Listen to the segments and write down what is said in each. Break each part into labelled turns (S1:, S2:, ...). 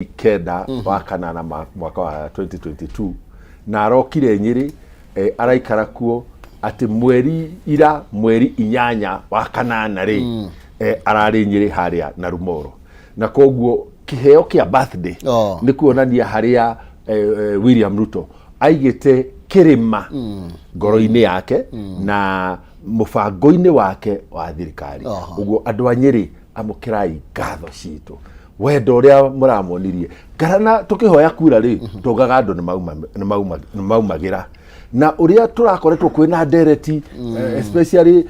S1: 9 wa kanana mwaka wa 2022 na arokire Nyĩrĩ, araikara kuo atĩ mweri ira mweri 8 wa kanana rĩ, ararĩ Nyĩrĩ harĩa na Rumoro, na koguo kĩheo kĩa birthday nĩ kuonania harĩa William Ruto aigĩte kĩrĩma ngoro-inĩ yake na mũbango-inĩ wake wa thirikari. Ũguo andũ a Nyĩrĩ, amũkĩrai ngatho citũ, wendo ũrĩa mũramonirie ngarana tũkĩhoya kura rĩ, tugaga andũ nĩ maumagĩra na ũrĩa tũrakoretwo kwĩna ndereti, especially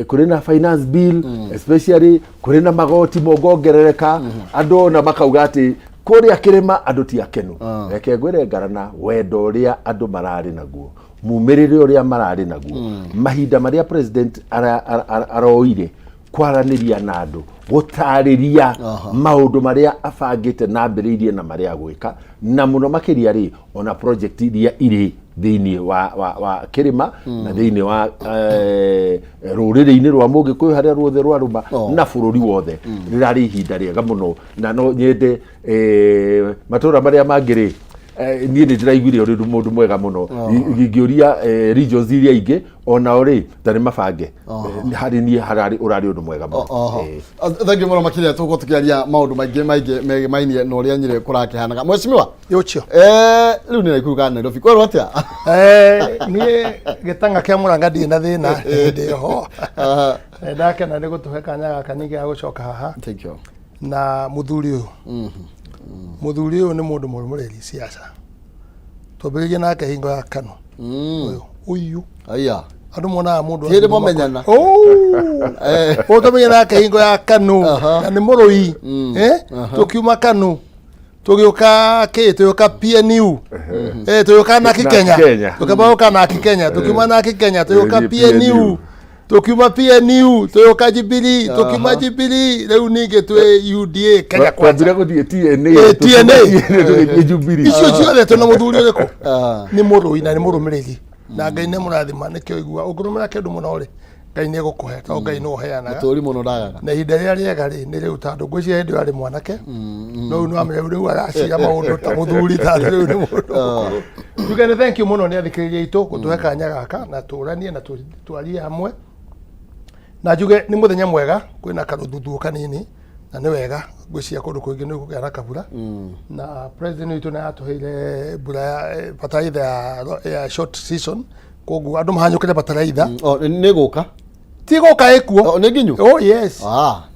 S1: kũrĩ na finance bill, especially kũrĩ na magoti mongongerereka, andũ ona makauga atĩ kũrĩa kĩrĩma andũ ti akenu. Reke ngwĩre ngarana, wendo ũrĩa andũ mararĩ naguo, mumĩrĩre ũrĩa mararĩ naguo, mahinda marĩa president aroire kwaranĩria na andũ, gũtarĩria maũndũ marĩa abangĩte na ambĩrĩirie na marĩa agwĩka, na mũno makĩria rĩ, ona project iria irĩ thĩinĩ wa kĩrĩma na thĩinĩ wa rũrĩrĩ-inĩ rwa mũgĩkũyũ harĩa ruothe rwarũma na bũrũri wothe, rĩrarĩ ihinda rĩega mũno. Na no nyende matũra marĩa mangĩ rĩ, niĩ nĩ ndĩraiguire ũrĩ mũndũ mwega mũno. Ingĩũria regions iria ingĩ onao rĩ, ta nĩ mabange. Harĩ niĩ hararĩ ũrarĩ ũndũ mwega mũno.
S2: Thank you mũno makĩria. Tũgũkorwo tũkĩaria maũndũ maingĩ maingĩ megemainie na ũrĩa Nyĩrĩ kũrakĩhanaga, mheshimiwa.
S3: Yũcio.
S2: Rĩu nĩ Naikuru kana Nairobi, kwerwo atĩa?
S3: Niĩ gĩtanga kĩa Mũranga ndirĩ na thĩna hĩndĩ ĩho. Ndakena nĩ gũtũhe kanya gaka ningĩ ga gũcoka haha.
S2: Thank you.
S3: Na mũthuri ũyũ, mũthuri ũyũ nĩ mũndũ mũrũmĩrĩri siasa, twambĩrĩrie nake hingo ya KANU. Ũyũ ũyũ
S2: Aya.
S3: Andũ monaga mũndũ
S2: Ti hĩndĩ mamenyana.
S3: Oh! Ũtũmenye nake hingo ya KANU na nĩ mũrũi. Tũkiuma KANU tũgĩũka kĩ, tũgĩũka PNU, tũgĩũka Naki
S1: Naki
S3: Kenya.
S1: Kenya.
S3: Tũkĩamba gũka Naki Kenya, tũkiuma Naki Kenya tũgĩũka
S1: PNU.
S3: PNU, tũkiuma PNU tũgĩũka Jubilee, tũkiuma Jubilee rĩu ningĩ twĩ UDA Kenya
S1: Kwanza.
S3: Kwanza.
S1: Gũthiĩ TNA.
S3: TNA.
S1: Tũgĩthiĩ Jubilee.
S3: Icio ciothe twĩna mũthuri ũrĩkũ? Nĩ mũrũi na nĩ mũrũmĩrĩri, na Ngai nĩ mũrathima. Nĩkĩo igua ũngĩrũmĩra kĩndũ mũno rĩ, Ngai nĩ egũkũhe, tondũ Ngai nĩ ũheanaga.
S2: Mũtũri mũno ndagaga.
S3: Na ihinda rĩrĩa rĩega rĩ, nĩ rĩu, tondũ ngwĩciria hĩndĩ ĩyo arĩ mwanake, no rĩu nĩwamenya rĩu aracira maũndũ ta mũthuri, tondũ rĩu nĩ mũndũ mũkũrũ. Tuge nĩ thank you mũno nĩ athikĩrĩria aitũ gũtũhe kanya gaka na tũranie na twarie hamwe. Na njuge nĩ mũthenya mwega, kwĩna karũthuthuũ kanini na nĩ wega. Ngwĩciria kũndũ kũingĩ nĩ gũkũgĩa na kabura, na president witũ nĩ atũheire mbura ya bataraitha ya short season, koguo andũ mahanyũkĩre bataraitha.
S2: Oh, nĩ gũka?
S3: Ti gũka, ĩkuo.
S2: Oh, nĩ nginyu?
S3: Oh yes.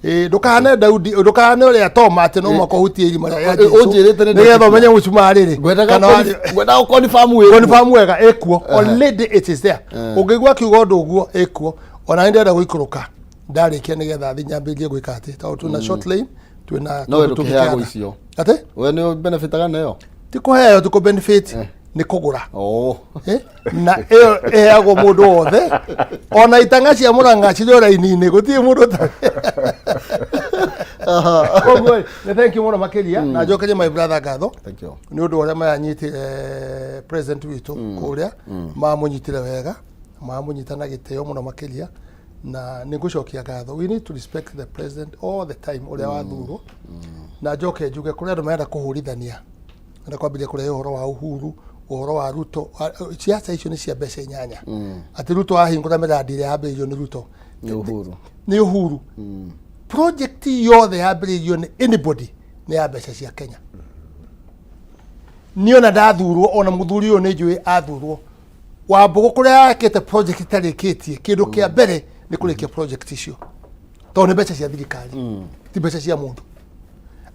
S2: Ĩ,
S3: ndũkahane Daudi, ndũkahane ũrĩa Toma atĩ no mũhaka ũhutie irima rĩa Jesũ
S2: Ũnjĩrĩte nĩ
S3: nĩgetha ũmenye mũcumarĩ rĩ
S2: Ngwendaga
S3: kana
S2: ngwendaga gũ-confirm wĩ
S3: Confirm wega, ĩkuo already, it is there. Ũngĩigua akiuga ũndũ ũguo, ĩkuo. Ona nĩ ndĩrenda gũikũrũka ndarĩkia nĩgetha thiĩ nyambĩrĩrie gwĩka atĩ tondũ twĩna short lane, twĩna
S2: No we
S3: kũndũ
S2: ndũkĩheagwo
S3: tũngĩkĩhanda.
S2: icio.
S3: Atĩ?
S2: We nĩ benefitaga nayo?
S3: Ti kũheo, ti kũ benefit, nĩ kũgũra. Na ĩyo ĩheagwo mũndũ wothe, ona itanga cia Mũrang'a cirĩ o raini-inĩ, gũtirĩ mũndũ ũtarĩ. Koguo nĩ thank you mũno makĩria, na njokerie my brother ngatho
S2: Thank you.
S3: nĩ ũndũ wa ũrĩa mayanyitire president witũ kũrĩa, mamũnyitire wega, mamũnyita na gĩtĩo mũno makĩria, na nĩ ngũcokia ngatho. We need to respect the president all the time ũrĩa wathurwo. Na njoke njuge kũrĩ andũ marenda kũhũrithania, marenda kwambĩrĩria kũrehe ũhoro wa Uhuru, ũhoro wa Ruto. Ciaca icio nĩ cia mbeca inyanya, atĩ Ruto ahingũra mĩrandi ĩrĩa yambĩrĩirio nĩ Ruto.
S2: Nĩ Uhuru.
S3: Nĩ Uhuru. Project yothe yambĩrĩirio nĩ anybody nĩ ya mbeca cia Kenya. Niĩ ona ndathurwo, ona mũthuri ũyũ nĩ njũĩ athurwo, Wambũgũ kũrĩa yakĩte project itarĩkĩtie, kĩndũ kĩa mbere nĩ kũrĩkia project icio, tondũ nĩ mbeca cia thirikari, ti mbeca cia mũndũ.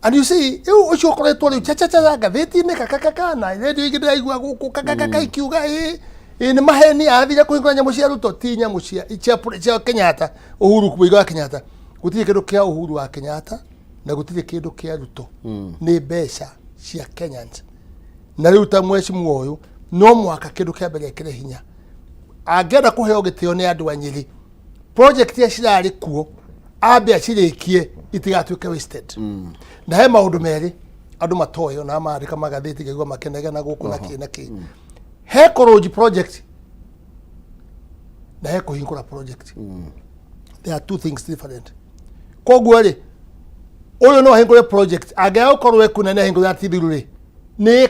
S3: And you see, rĩu ũcio ũkoretwo rĩu chachacha ngathĩti-inĩ kakakaka na radio ingĩ ndĩraigua gũkũ kakakaka ikiuga ĩ nĩ maheni, athire kũhingũra nyamũ cia Ruto, ti nyamũ cia Kenyatta, Uhuru Muigai wa Kenyatta. Gũtirĩ kĩndũ kĩa Uhuru wa Kenyatta na gũtirĩ kĩndũ kĩa Ruto, nĩ mbeca cia Kenyans. Na rĩu ta mheshimiwa ũyũ no mũhaka kĩndũ kĩa mbere ekĩre hinya, angĩenda kũheo gĩtĩo nĩ andũ a Nyĩrĩ, project iria cirarĩ kuo ambe acirĩkie itigatuĩke wasted. Na he maũndũ merĩ andũ matoĩ, ona mandĩka magathĩti ngaigua makenegena gũkũ na kĩ na kĩ. He kũrũnji project na he kũhingũra project. There are two things different. Koguo rĩ, Ũyũ no ahingũre project, angĩaga gũkorwo ekuna nĩ ahingũre atithiru rĩ, nĩ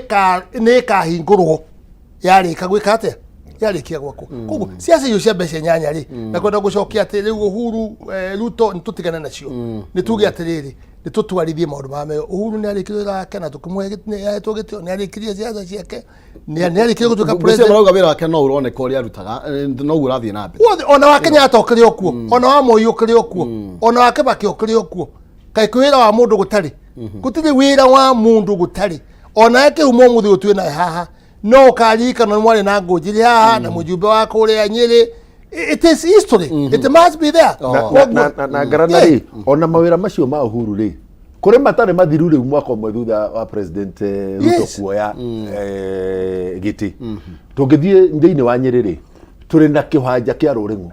S3: ĩkahingũrwo yarĩka gwĩka atĩa, yarĩkia gwakwo. Koguo ciaca icio cia mbeca inyanya rĩ, na kwenda gũcokia atĩ rĩu Uhuru, Ruto, nĩ tũtigane nacio, nĩ tuge atĩrĩrĩ, nĩ tũtwarithie maũndũ maya mega. Uhuru nĩ arĩkirie wĩra wake na tũkĩmũhe nĩ ahetwo gĩtĩo, nĩ arĩkirie ciaca ciake, nĩ arĩkirie gũtuĩka
S2: Ngwĩciria
S3: president.
S2: marauga wĩra wake no ũroneka ũrĩa arutaga, noguo ũrathiĩ na mbere.
S3: Wothe, ona wa Kenyatta ũkĩrĩ o kuo, ona wa Moi ũkĩrĩ o kuo, ona wa Kibaki ũkĩrĩ o kuo. Kaĩ kwĩ wĩra wa mũndũ gũtarĩ? Gũtirĩ wĩra wa mũndũ gũtarĩ. Ona kĩhumo ũmũthĩ ũyũ twĩ naye haha, no ũkaririkana nĩ mwarĩ na Ngũnjiri haha na mũjumbe wa kũrĩa Nyĩrĩ. It is history, it must be there.
S1: Na ngarana rĩ, ona mawĩra macio ma Uhuru rĩ, kũrĩ matarĩ mathiru rĩu mwaka ũmwe thutha wa President Ruto kuoya gĩtĩ. Tũngĩthiĩ thĩinĩ wa Nyĩrĩ rĩ, tũrĩ na kĩwanja kĩa Rũrĩng'u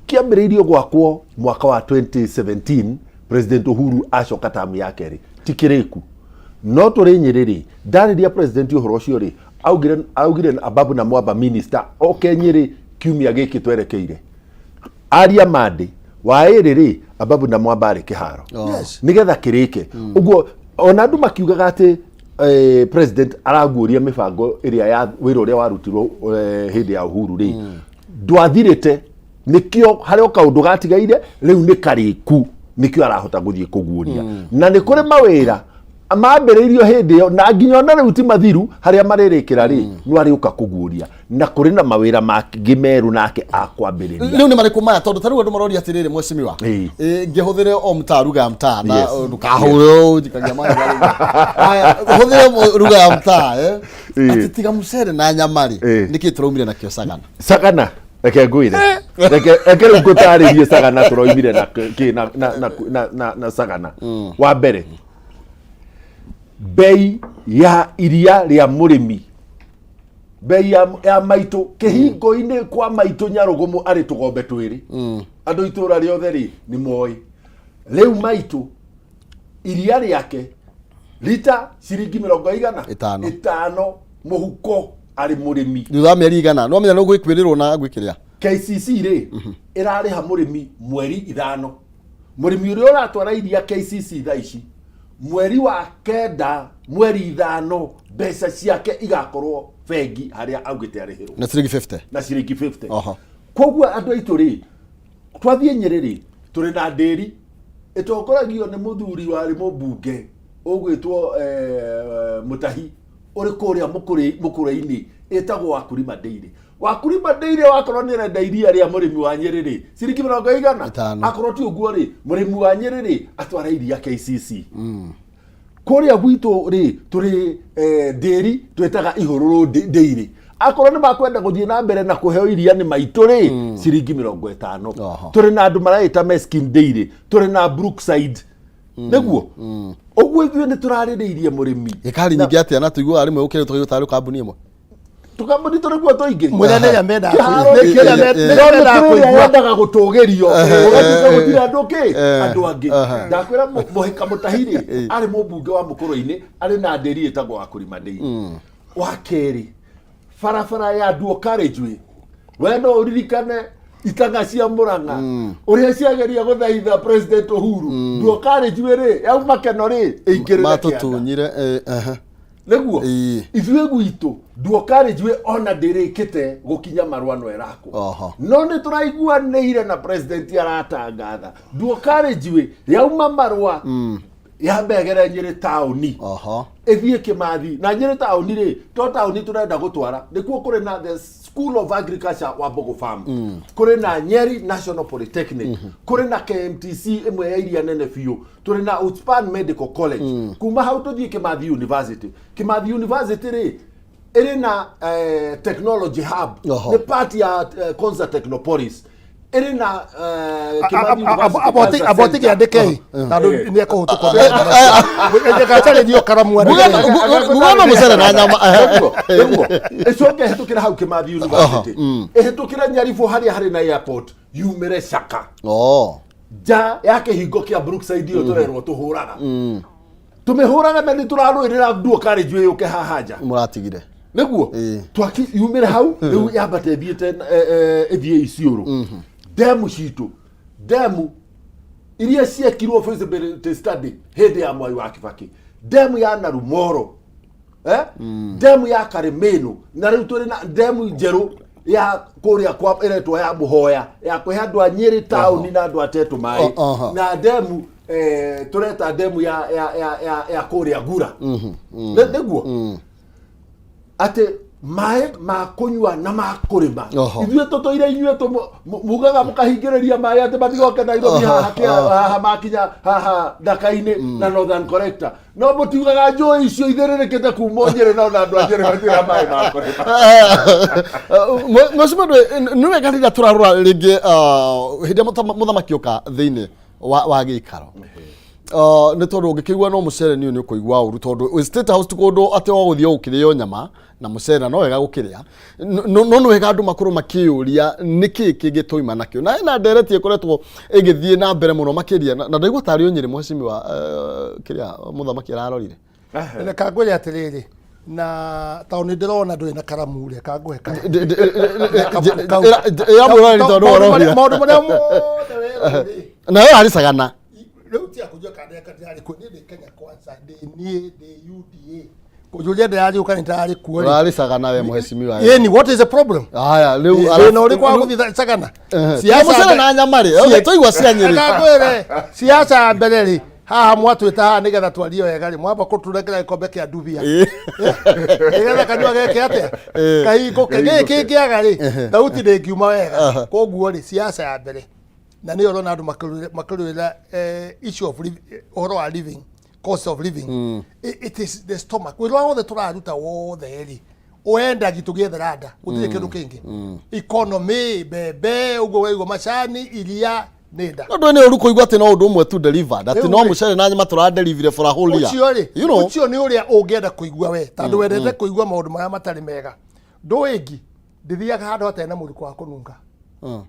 S1: kĩambĩrĩirio gwakwo mwaka wa 2017, President Uhuru acoka tamu ya kerĩ, ti kĩrĩku. No tũrĩ Nyĩrĩ rĩ, ndarĩria president ũhoro ũcio rĩ, augire Ababu na Mwamba minister oke Nyĩrĩ kiumia gĩkĩ twerekeire aria mande wa ĩrĩ rĩ, Ababu na Mwamba arĩ kĩharo nĩgetha kĩrĩke. Ũguo ona andũ makiugaga atĩ president araguũria mĩbango ĩrĩa ya wĩra ũrĩa warutirwo hĩndĩ ya Uhuru rĩ, ndwathirĩte. Nĩkĩo harĩ o kaũndũ gatigaire rĩu nĩ karĩku, nĩkĩo arahota gũthiĩ kũguũria. Na nĩ kũrĩ mawĩra mambĩrĩirio hĩndĩ ĩyo na nginya ona rĩu ti mathiru, harĩa marĩrĩkĩra rĩ, no arĩũka kũguũria. Na kũrĩ na mawĩra mangĩ merũ nake akwambĩrĩria.
S2: Rĩu nĩ marĩkũ maya? Tondũ ta rĩu andũ maroria atĩrĩrĩ, mheshimiwa, ngĩhũthĩre o mtaa ruga ya mtaa na ndũkahũre ũnjikagia maĩ. Aya, hũthĩre ruga ya mtaa, atĩ tiga mũcere na nyama rĩ, nĩkĩ tũraumire nakĩo Sagana?
S1: Sagana, reke ngwĩre, reke rĩu ngũtarĩrie Sagana tũroimire na kĩ na Sagana. Wa mbere, bei ya iria rĩa mũrĩmi, bei ya maitũ kĩhingo-inĩ kwa maitũ Nyarũgũmũ arĩ tũgombe twĩrĩ, andũ itũra rĩothe rĩ nĩ moĩ. Rĩu maitũ iria rĩake rita ciringi mĩrongo igana
S2: Ĩtano.
S1: ĩtano mũhuko arĩ mũrĩmi.
S2: Thutha wa mĩeri igana no menya no gwĩkwĩrĩrwo na gwĩkĩrĩa.
S1: KCC rĩ, ĩrarĩha mũrĩmi mweri 5. Mũrĩmi ũrĩa ũratwara iria KCC thaa ici, mweri wa 9 mweri 5, mbeca ciake igakorwo bengi harĩa augĩte arĩhĩrwo.
S2: Na ciringi 50.
S1: Na ciringi 50. Koguo andũ aitũ rĩ, twathiĩ Nyĩrĩ rĩ, tũrĩ na ndĩri ĩtongoragio nĩ mũthuri warĩ mũmbunge ũgwĩtwo Mũtahi, ũrĩ kũrĩa mũkũrĩ-inĩ, ĩtagwo Wakulima Dairy. Wakulima Dairy wakorwo nĩ ĩrenda iria rĩa mũrĩmi wa Nyĩrĩ rĩ, ciringi mĩrongo igana.
S2: Ĩtano.
S1: Akorwo ti ũguo rĩ, mũrĩmi wa Nyĩrĩ rĩ, atwara iria KCC. Kũrĩa gwitũ rĩ, tũrĩ ndĩri twĩtaga Ihũrũrũ Dairy. Akorwo nĩ makwenda gũthiĩ na mbere na kũheo iria nĩ maitũ rĩ, ciringi mĩrongo ĩtano. Tũrĩ na andũ marayĩta Meskin Dairy, tũrĩ na Brookside. Nĩguo ũguo ithuĩ nĩ tũrarĩrĩirie mũrĩmi.
S2: Ĩkari nyingĩ atĩa na tũiguaga rĩmwe gũkĩrĩ tũgĩũka tarĩ kambuni ĩmwe.
S1: Tũkambuni tũrĩ kuo tũingĩ.
S3: Mwĩra nĩ ĩrĩa mendaga
S1: Kĩharo
S3: nĩ ĩrĩa
S1: nĩ
S3: nĩ ĩrĩa mendaga
S1: kũrĩ ĩrĩa
S3: kũigua.
S1: yendaga gũtũgĩrio, ũgatuĩka gũtirĩ andũ kĩ andũ angĩ. Ndakwĩra mũhĩka Mũtahi rĩ, arĩ mũmbunge wa mũkũrũ-inĩ, arĩ na ndĩri ĩtagwo Wakulima Dairy. Wa kerĩ, barabara ya Dual Carriageway, we no ũririkane itanga cia Murang'a ũrĩa ciageria gũthaitha President Uhuru, Dual Carriageway rĩ, yauma Keno rĩ, ĩingĩrĩre kĩanda.
S2: Matũtunyire.
S1: Nĩguo ithuĩ gwitũ Dual Carriageway ona ndĩrĩkĩte gũkinya marũa no ĩrakwo. No nĩ tũraiguanĩire na president aratangatha Dual Carriageway yauma marũa yambegere Nyĩrĩ taũni, ĩthiĩ Kĩmathi. Na Nyĩrĩ taũni rĩ, to taũni tũrenda gũtwara, nĩkuo kũrĩ na the School of Agriculture wa Mbogo Farm, kũrĩ na Nyeri National Polytechnic, kũrĩ na KMTC ĩmwe ya iria nene biũ, tũrĩ na Outspan Medical College. Kuma hau tũthiĩ Kimathi University. Kimathi University rĩ, ĩrĩ na technology hub, nĩ part ya Konza Technopolis, ĩrĩ na Kimathi University Cancer
S3: Aboti
S1: Center.
S3: gĩandĩkei tondũ nĩ ekũhũtũkwo gacarĩrio karamu.
S2: Nguga no mũcere na nyama.
S1: Nĩguo ĩcoke ĩhĩtũkĩre hau Kimathi University, ĩhĩtũkĩre Nyaribũ harĩa harĩ na airport, yumĩre Caka nja ya kĩhingo kĩa Brookside ĩyo tũrerwo tũhũraga, tũmĩhũraga na nĩ tũrarũĩrĩra Dual Carriageway yũke haha nja.
S2: Mũratigire.
S1: Nĩguo twaki yumĩre hau rĩu yambate ĩthiĩte, ĩthiĩ Isiũrũ. Ndemu citũ, ndemu Iria ciekirwo feasibility study hĩndĩ ya Mwai wa Kibaki, demu ya Narumoro, demu ya Karimenu, na rĩu tũrĩ na demu njerũ ya kũrĩa kwa ĩretwo ya Mũhoya ya kũhe andũ a Nyĩrĩ taũni na andũ a Tetu maĩ, na demu tũreta demu ya kũrĩa Ngura. Nĩguo atĩ maĩ ma kũnyua na ma kũrĩma. Ithuĩ tũtũire inyuĩ mugaga mũkahingĩrĩria maĩ atĩ matigoke Nairobi, haha haha makinya haha Ndaka-inĩ na Northern Collector, no mũtiugaga njũĩ icio ithĩrĩrĩkĩte kuma o Nyĩrĩ, no na andũ a Nyĩrĩ matirĩ maĩ ma kũrĩma.
S2: Mheshimiwa, nĩ wega rĩrĩa tũrarora rĩngĩ hĩndĩ ĩrĩa mũthamaki oka thĩinĩ wa gĩikaro, nĩ tondũ ũngĩkĩigua no mũcere niĩ nĩ ũkũigua ũru, tondũ State House ti kũndũ atĩ wa gũthiĩ gũkĩrĩo nyama na mũcere, na no wega gũkĩrĩa, no nĩ wega andũ makorwo makĩyũria nĩkĩ kĩngĩ twaima nakĩo, na ĩna ndereti ĩkoretwo ĩgĩthiĩ na mbere mũno makĩria, na ndaigua tarĩ o Nyĩrĩ mheshimiwa, kĩrĩa mũthamaki ararorire.
S3: Reka ngwĩre atĩrĩrĩ, na tondũ nĩ ndĩrona ndũrĩ na karamu, reka ngũhe karamu. Kabuku kau.
S2: Ya mũrori tondũ ũroria.
S3: Maũndũ marĩa mothe werwo rĩ,
S2: nayo aricagana.
S3: Rĩu tiga kũnjua kana ndĩrarĩ kuo. Niĩ ndĩ Kenya Kwanza, ndĩ niĩ ndĩ UDA, kũnjũria ndĩrarĩ kana ndĩrarĩ kuo rĩ.
S2: Ũraricagana we mheshimiwa.
S3: Ĩni, what is the problem?
S2: Haya, rĩu
S3: Thĩna ũrĩkũ wa gũthiĩ Sagana?
S2: Mũcere na nyama rĩ, twaigua cia Nyĩrĩ.
S3: Reka ngwĩre, siasa ya mbere rĩ, haha mwatwĩta haha nĩgetha twarie wega rĩ, mwamba kũtũrengera gĩkombe kĩa ndubia nĩgetha kanua geke atĩa? Kahingũke. Gĩkĩ kĩngĩaga rĩ, thauti ndĩngiuma wega. Koguo rĩ, siasa ya mbere na nĩyo ũrona andũ makĩrũĩra issue of ũhoro wa living cost of living. It is the stomach. Wĩra wothe tũraruta wothe rĩ, ũendagi tũgĩethera nda, gũtirĩ kĩndũ kĩngĩ. Economy, mbembe ũguo waigua, macani, iria, nĩ nda.
S2: No ndå nä å ru kå igua atä no å ndå å mwe tu delivered, atä no
S3: Rĩu rĩ.
S2: må cere na nyama tå radelivire for a whole year.
S3: Ũcio rĩ,
S2: You know
S3: ũcio nĩ ũrĩa ũngĩenda kũigua we, tondũ wendete kũigua maũndũ marĩa matarĩ mega. Ndũĩ ngi ndĩthiaga handũ hatarĩ na mũrukĩ wa kũnunga,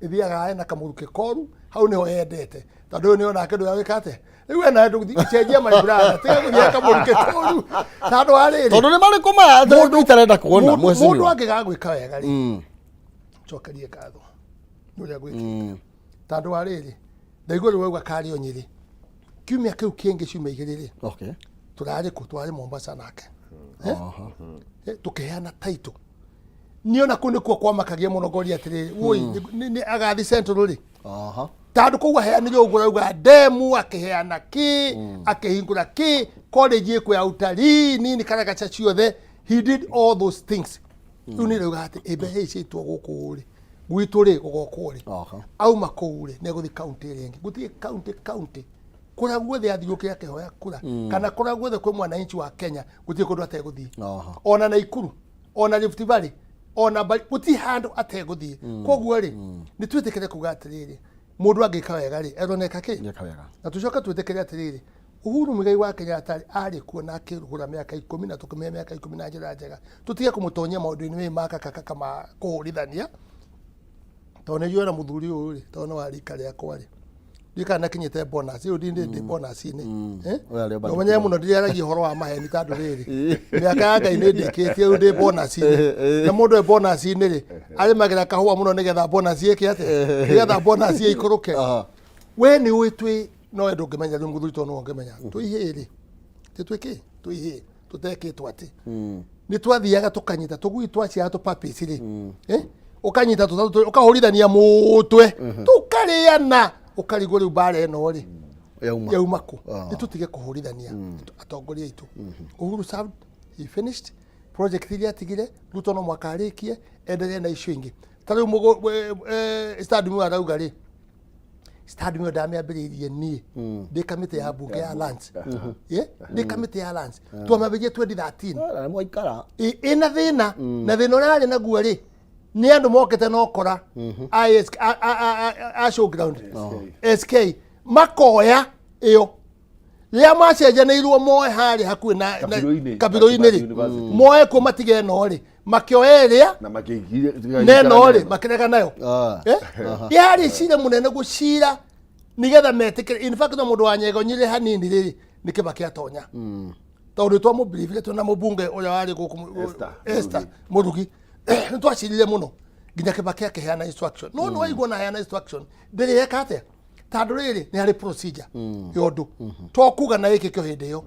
S3: ĩthiaga hena kamũrukĩ koru, hau nĩho yendete, tondũ ũyũ nĩona kĩndũ gĩa gwĩka atĩa. Rĩu we nawe ndũgũcenjia my brother, tiga gũthiĩ kamũrukĩ koru, tondũ wa rĩrĩ,
S2: Tondå nä marä kå maya ndå itarenda kuona.
S3: Mũndũ
S2: Mheshimiwa.
S3: angĩgaga gwĩka wega rĩ, cokerie ngatho nĩ ũrĩa gwĩkĩte, tondũ wa rĩrĩ, ndaigua rĩu wauga karĩ o Nyĩrĩ kiumia kĩu kĩngĩ, ciumia 2 rĩ, tũrarĩ kũ? Twarĩ Mombasa nake. Eh? Tũkĩheana title. Niĩ ona kũu nĩkuo kwamakagia mũno, ngoria atĩrĩrĩ, woi, nĩ agathi Central rĩ? Tondũ kũu aheanire ũguo rauga ndemu, akĩheana kĩ, akĩhingũra kĩ, college ĩkũ ya utalii nini, karagaca ciothe. He did all those things. Rĩu nĩ rauga atĩ ĩmbe hĩ ciaitwo gũkũ rĩ, gwitũ rĩ, gũgokwo rĩ? Auma kũu rĩ, nĩ egũthiĩ kaunti ĩrĩa ĩngĩ. Gũtirĩ kaunti kaunti kũrĩa guothe athiũkĩra akĩhoya kura, kana kũrĩa guothe kwĩ mwananchi wa Kenya, gũtirĩ kũndũ ategũthiĩ, ona Naikuru, ona Rift Valley, ona Bari, gũtirĩ handũ ategũthiĩ. Koguo rĩ, nĩ twĩtĩkĩre kuga atĩrĩrĩ, mũndũ angĩka wega rĩ, erwo neka kĩ.
S2: Nĩeka wega.
S3: Na tũcoke twĩtĩkĩre atĩrĩrĩ, Uhuru Muigai wa Kenyatta arĩ kuo na akĩrũgũra mĩaka 10, na tũkĩmũhe mĩaka 10 na njĩra njega. Tũtige kũmũtonyia maũndũ-inĩ mĩ ma kakakaka ma kũhũrithania, tondũ nĩ njũĩ na mũthuri ũyũ rĩ, tondũ nĩ wa rika rĩakwa rĩ, ndiũĩ kana nakinyĩte bonus rĩu, ndĩ bonus-inĩ. Eh?
S2: Ũyũ arĩ o
S3: Na ũmenye mũno ndiriaragia ũhoro wa maheni, tondũ rĩrĩ, mĩaka ya Ngai nĩ ndĩkĩtie, rĩu ndĩ bonus-inĩ, na mũndũ e bonus-inĩ rĩ, arĩmagĩra kahũa mũno nĩgetha bonus ĩke atĩa? Nĩgetha bonus ĩikũrũke. We nĩ ũĩ twĩ no we ndũngĩmenya rĩu mũthuri, tondũ nĩwe ũngĩmenya twĩ ihĩĩ rĩ, ti twĩ kĩ, twĩ ihĩĩ tũtekĩtwo atĩ nĩ twathiaga tũkanyita tũgui twaciara tũpapĩci rĩ, ũkanyita tũtatũ, ũkahũrithania mũtwe, tũkarĩana, ũkarigwo rĩu mbara ĩno rĩ
S2: Yauma.
S3: Yauma kũ? Nĩ tũtige kũhũrithania atongoria aitũ. Uhuru served, he finished project iria atigire. Ruto no mwaka arĩkie, endelee na icio ingĩ. Ta rĩu stadium ĩyo arauga rĩ, stadium ĩyo ndamĩambĩrĩirie niĩ ndĩ kamĩtĩ ya mbunge ya lands. Ndĩ kamĩtĩ ya lands twamĩambĩrĩirie 2013.
S2: Nĩ mwaikara.
S3: Ĩna thĩna, na thĩna ũrĩa arĩ naguo rĩ, nĩ andũ mokĩte na ũkora IS a showground SK makoya ĩyo rĩrĩa macenjanĩirwo moe harĩa hakuhĩ na
S1: Kabirũ-inĩ.
S3: Kabirũ-inĩ rĩ,
S1: University.
S3: moe kuo matige ĩno rĩ, makĩoya ĩrĩa
S1: na makĩigire
S3: na ĩno rĩ, makĩrega nayo.
S2: Ah.
S3: Eh? Yarĩ cira mũnene gũcira nĩgetha metĩkĩre. In fact, no mũndũ wanyegonyire hanini rĩrĩ nĩ Kĩbakĩ atonya, tondũ twamũbiribire twĩna mũbunge ũrĩa warĩ gũkũ
S1: Esther.
S3: Esther Mũrugi. Nĩ twacirire mũno nginya Kĩbakĩ akĩheana instruction, no nĩ waigua na heana instruction ndĩrĩ eka atĩa. Tondũ rĩrĩ nĩ harĩ procedure ya ũndũ to kuga na ĩkĩke o hĩndĩ ĩyo.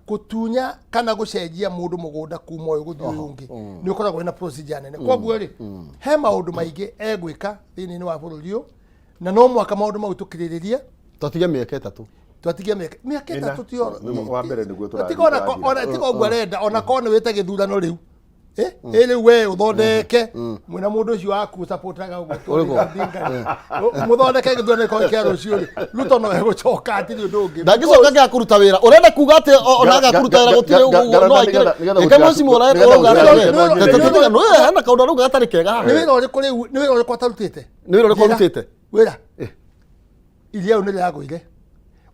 S3: Gũtunya kana gũcenjia mũndũ mũgũnda kuma ũyũ gũthiĩ ũyũ ũngĩ nĩ ũkoragwo wĩna procedure nene. Koguo rĩ, he maũndũ maingĩ egwĩka thĩinĩ wa bũrũri ũyũ, na no mũhaka maũndũ mau tũkirĩrĩrie.
S2: Twatige mĩaka 3.
S3: Twatigia mĩaka
S1: Ĩna.
S3: 3 ti
S1: Wa mbere nĩguo tũrathiĩ
S3: tiga ona
S1: tũrathira.
S3: ona tiga ũguo arenda, ona korwo nĩ wĩte gĩthurano rĩu. Ĩ rĩu we ũthondeke mwĩna mũndũ ũcio waku supportaga ũguo.
S2: Ũrĩkũ?
S3: Odinga. Mũthondeke gĩthurano gĩkorwo kĩa rũciũ rĩ, Ruto no egũcoka, hatirĩ ũndũ ũngĩ.
S2: Ndangĩcoka gĩa kũruta wĩra. Ũrenda kuga atĩ ona aga kũruta wĩra gũtirĩ no aingĩre. Ĩka mũciĩ ũrenda ũrauga atĩrĩ. No hena kaũndũ arauga gatarĩ kega haha.
S3: Nĩ wĩra ũrĩkũ rĩu, nĩ wĩra ũrĩkũ atarutĩte?
S2: Nĩ wĩra ũrĩkũ arutĩte?
S3: Wĩra iria rĩu nĩ rĩragũire.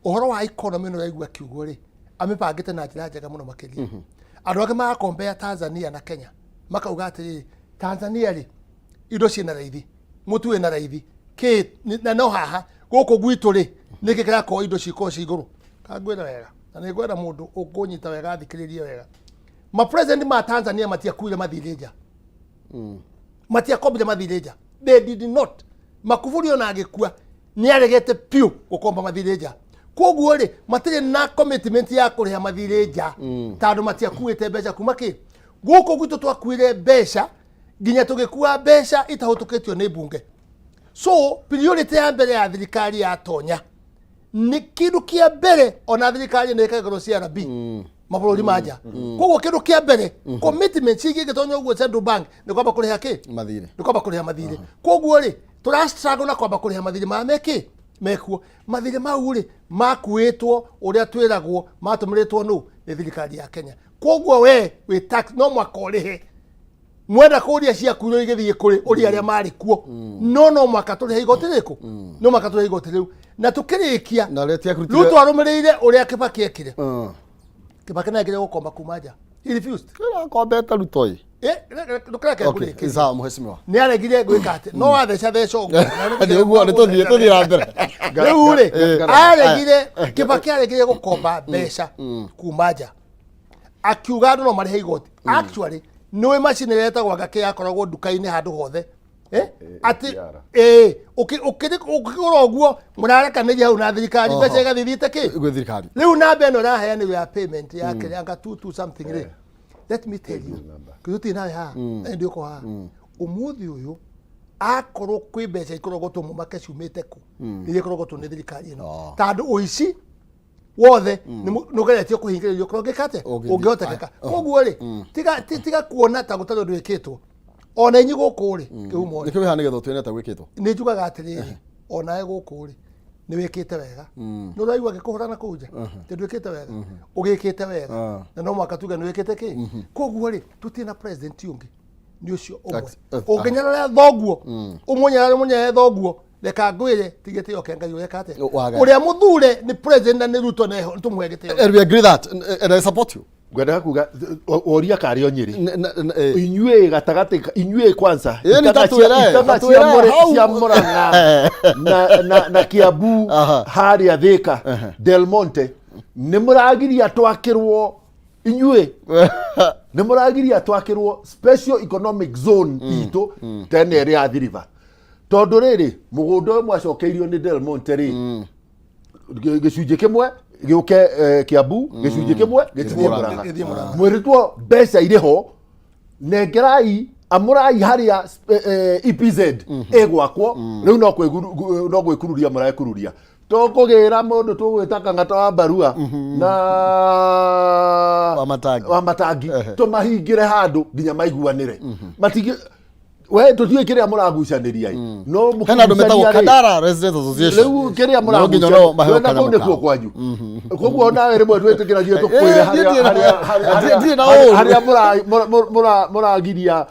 S3: Ũhoro wa economy nĩ ũraigua kiugo rĩ, amĩbangĩte na njĩra njega mũno makĩria. Andũ angĩ marakombea Tanzania na Kenya, makauga atĩrĩrĩ, Tanzania rĩ, indo ciĩna raithi, mũtu wĩna raithi kĩ na no haha gũkũ gwitũ rĩ, nĩkĩ kĩrakorwo indo cikorwo ci igũrũ? Kangwĩra wega, na nĩ ngwenda mũndũ ũkũnyita wega athikĩrĩrie wega. Ma president ma Tanzania matiakuire mathirĩ nja, matiakombire mathirĩ nja, they did not. Makufuri ona agĩkua nĩ aregete piũ gũkomba mathirĩ nja. Koguo rĩ, matirĩ na commitment ya kũrĩha mathirĩ nja, tondũ matiakuĩte mbeca kuma kĩ. Gũkũ gwitũ twakuire mbeca nginya tũgĩkua mbeca itahũtũkĩtio nĩ mbunge. So priority ya mbere ya thirikari yatonya, nĩ kĩndũ kĩa mbere, ona thirikari nĩ ĩkagĩrwo CRB mabũrũri ma nja. Koguo kĩndũ kĩa mbere, commitment cingĩgĩtonya ũguo Central Bank, nĩ kwamba kũrĩha kĩ?
S2: Mathirĩ.
S3: Nĩ kwamba kũrĩha mathirĩ. Koguo rĩ, tũra struggle na kwamba kũrĩha mathirĩ marĩa mekĩ mekuo. Mathirĩ mau rĩ, makuĩtwo ũrĩa twĩragwo matũmĩrĩtwo nũ? Nĩ thirikari ya Kenya. Koguo we wĩ tax no mwaka ũrĩhe. Mwenda kũria ciakuirwo igĩthiĩ kũrĩ ũria arĩa marĩ kuo, no mwaka tũrĩhe igoti rĩkũ? No mwaka tũrĩhe igoti rĩu na tũkĩrĩkia.
S2: Na rĩrĩa tiakũrutire-
S3: Ruto arũmĩrĩire ũrĩa Kibaki ekire. Kibaki nĩ agire gũkomba kuma nja, he refused.
S2: Kĩrakombete Ruto ĩ.
S3: Ndũkareke
S2: Okay,
S3: ngũrĩkĩrie.
S2: sawa mheshimiwa.
S3: Nĩ aregire gwĩka atĩ no watheca theca ũguo.
S2: Nĩ ũguo nĩ tũthiĩ na mbere.
S3: Rĩu rĩ, aregire, Kibaki aregire gũkomba mbeca kuma nja, akiuga andũ no marĩhe igoti. Actually, nĩ macini ĩrĩa ĩtagwo ngakĩ yakoragwo nduka-inĩ handũ hothe. Atĩ
S1: APR.
S3: Ũkĩgũra ũguo mũrarekanĩria hau na thirikari, mbeca igathiĩ thiĩte kĩ?
S2: Gwĩ thirikari.
S3: Rĩu namba ĩno ĩraheanĩrwo ya payment ya kĩrĩa anga 22 something rĩ, let me tell you, tũtirĩ nawe haha na nĩ haha ũmũthĩ ũyũ, akorwo kwĩ mbeca ikoragwo tũmũmake ciumĩte kũ, iria ikoragwo tũ nĩ thirikari ĩno, tondũ ũici wothe nĩ ũgeretio kũhingĩrĩrio korwo ũngĩka atĩa ũngĩhotekeka. Koguo rĩ, tiga kuona ta gũtarĩ ũndũ wĩkĩtwo. Ona inyuĩ gũkũ rĩ, kĩhumo rĩ,
S2: Nĩkĩo wĩ haha nĩgetha ũtwĩre ta gwĩkĩtwo.
S3: Nĩ njugaga atĩrĩrĩ, onawe gũkũ rĩ, nĩ wĩkĩte wega. Nĩ ũraigua ngĩkũhũra na kũu nja tĩ ndwĩkĩte wega, ũgĩkĩte wega, na no mwaka tuge nĩ wĩkĩte kĩ. Koguo rĩ, tũtirĩ na president ũngĩ, nĩ ũcio ũmwe. Ũngĩnyarara thoguo, ũmũnyarare, ũmũnyarare thoguo, reka ngwĩre ti gĩtĩo kĩa Ngai ũreka atĩa.
S2: Waga.
S3: Ũrĩa mũthure nĩ president na nĩ Ruto, na tũmũhe gĩtĩo.
S2: And we agree that and I support you.
S1: Ngwendaga kuga oria karĩ o Nyĩrĩ.
S2: Eh.
S1: Inyuĩ gatagatĩ inyuĩ kwanza
S2: Ĩĩ, nĩ tatwĩre,
S1: itanga cia
S2: tatwĩre, hau.
S1: Cia Mũrang'a na Kiambu, harĩa Thĩka, Del Monte, nĩ mũragiria twakĩrwo. Inyuĩ nĩ mũragiria twakĩrwo special economic zone itũ tene ĩrĩa ya Thiriva, tondũ rĩrĩ mũgũnda ũyũ mwacokeirio nĩ Del Monte rĩ, gĩcunjĩ kĩmwe gĩũke Kiambu, gĩcunjĩ kĩmwe gĩthiĩ
S2: Mũrang'a.
S1: Mũrang'a.
S3: Gĩthiĩ Mũrang'a.
S1: Mwĩrĩtwo mbeca irĩ ho, nengerai amũrai harĩa EPZ ĩgwakwo. Rĩu no gwĩkururia mũrekururia, tũkũgĩra mũndũ tũgwĩta Kang'ata wa Mbarua na
S2: Wa Matangi.
S1: Wa Matangi, tũmahingĩre handũ nginya maiguanĩre. Matingĩ we tũtiũĩ kĩrĩa mũragucanĩria ĩ. No
S2: Hena andũ metagwo
S1: mũkĩgucania rĩ,
S2: Kandara Residents Association.
S1: Rĩu kĩrĩa
S2: No nginya no maheo
S1: mũragucania kũu
S2: kanyamũ
S1: nĩkuo
S2: kao.
S1: kwanyu. Koguo nawe rĩmwe twĩtĩkĩragie tũkwĩre harĩa
S2: Ndirĩ na ũũru.
S1: Harĩa mũragiria,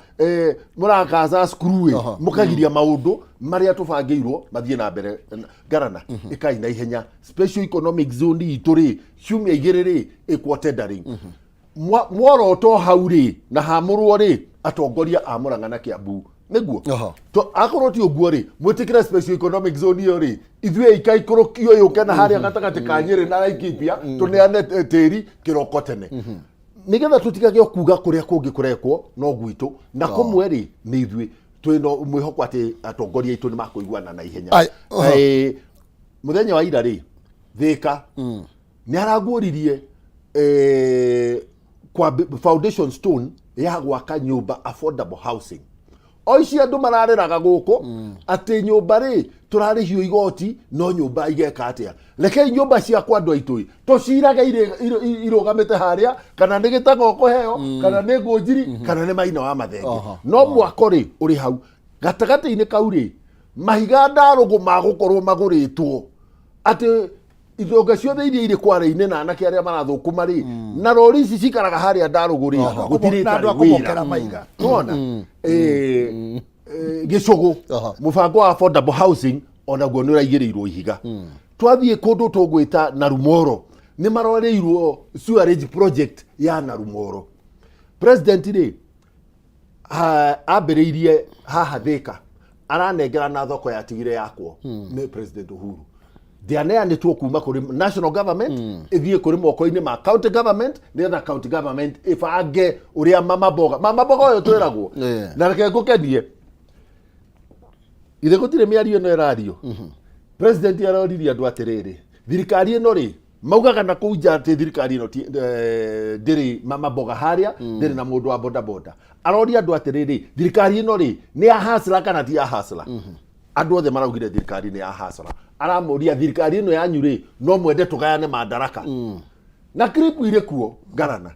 S1: mũrakaca cukuru ĩ, mũkagiria maũndũ marĩa tũbangĩirwo mathiĩ na mbere. Ngarana ĩkai na ihenya special economic zone itũ rĩ, ciumia 2 rĩ, ĩkwo tendering. Mworoto hau rĩ na hamũrwo rĩ, atongoria a Mũrang'a na Kiambu nĩguo. Akorwo ti ũguo rĩ, mwĩtĩkĩre special economic zone ĩyo rĩ, ithuĩ ikaikũrũkio yũke na harĩa gatagatĩ ka Nyĩrĩ na Laikipia, tũneane tĩri kĩroko tene, nĩgetha tũtigage o kuga kũrĩa kũngĩ kũrekwo no gwitũ na kũmwe rĩ, nĩ ithuĩ twĩna mwĩhoko atĩ atongoria aitũ nĩ makũiguana na ihenya. Mũthenya wa ira rĩ, Thĩka nĩ araguũririe kwa foundation stone ya gwaka nyũmba affordable housing. O ici andũ mararĩraga gũkũ atĩ nyũmba rĩ tũrarĩhio igoti, no nyũmba igeka atĩa? Rekei nyũmba ciakwa andũ aitũ ĩ, tũcirage irũgamĩte harĩa, kana nĩ gĩtaga ũkũheo, kana nĩ ngũnjiri, kana nĩ maina wa mathenge. No mwako rĩ ũrĩ hau gatagatĩ-inĩ kau rĩ, mahiga ndarũgũ magũkorwo magũrĩtwo atĩ itonga ciothe iria irĩ kware-inĩ na anake arĩa marathũkũma rĩ, na rori ici cikaraga harĩa ndarũgũ rĩ, gũtirĩ
S3: Na andũ
S1: ĩtarĩ
S3: a kũmokera
S1: wĩra
S3: maiga.
S1: Nĩwona? Gĩcũgũ, mũbango wa affordable housing onaguo nĩ ũraigĩrĩirwo ihiga. Twathiĩ kũndũ tũgwĩta Narumoro, nĩ maroreirwo sewerage project ya Narumoro. President rĩ ambĩrĩirie haha Thĩka, aranengera na thoko yatigire yakwo nĩ President Uhuru, ndĩaneanĩtwo kuma kũrĩ national government ĩthiĩ kũrĩ moko-inĩ ma county government, nĩgetha county government ĩbange ũrĩa mama mboga, mama mboga ũyũ twĩragwo. Na reke ngũkenie, ithe gũtirĩ mĩario ĩno ĩrario. President aroririe andũ atĩrĩrĩ, thirikari ĩno rĩ, maugaga na kũu nja atĩ thirikari ĩno ndĩrĩ mama mboga harĩa, ndĩrĩ na mũndũ wa bodaboda. Aroria andũ atĩrĩrĩ, thirikari ĩno rĩ, nĩ ya hasla kana ti ya hasla? Andũ othe maraugire thirikari nĩ ya hasla. Aramũria, thirikari ĩno yanyu rĩ, no mwende tũgayane mandaraka? Na clip irĩ kuo ngarana.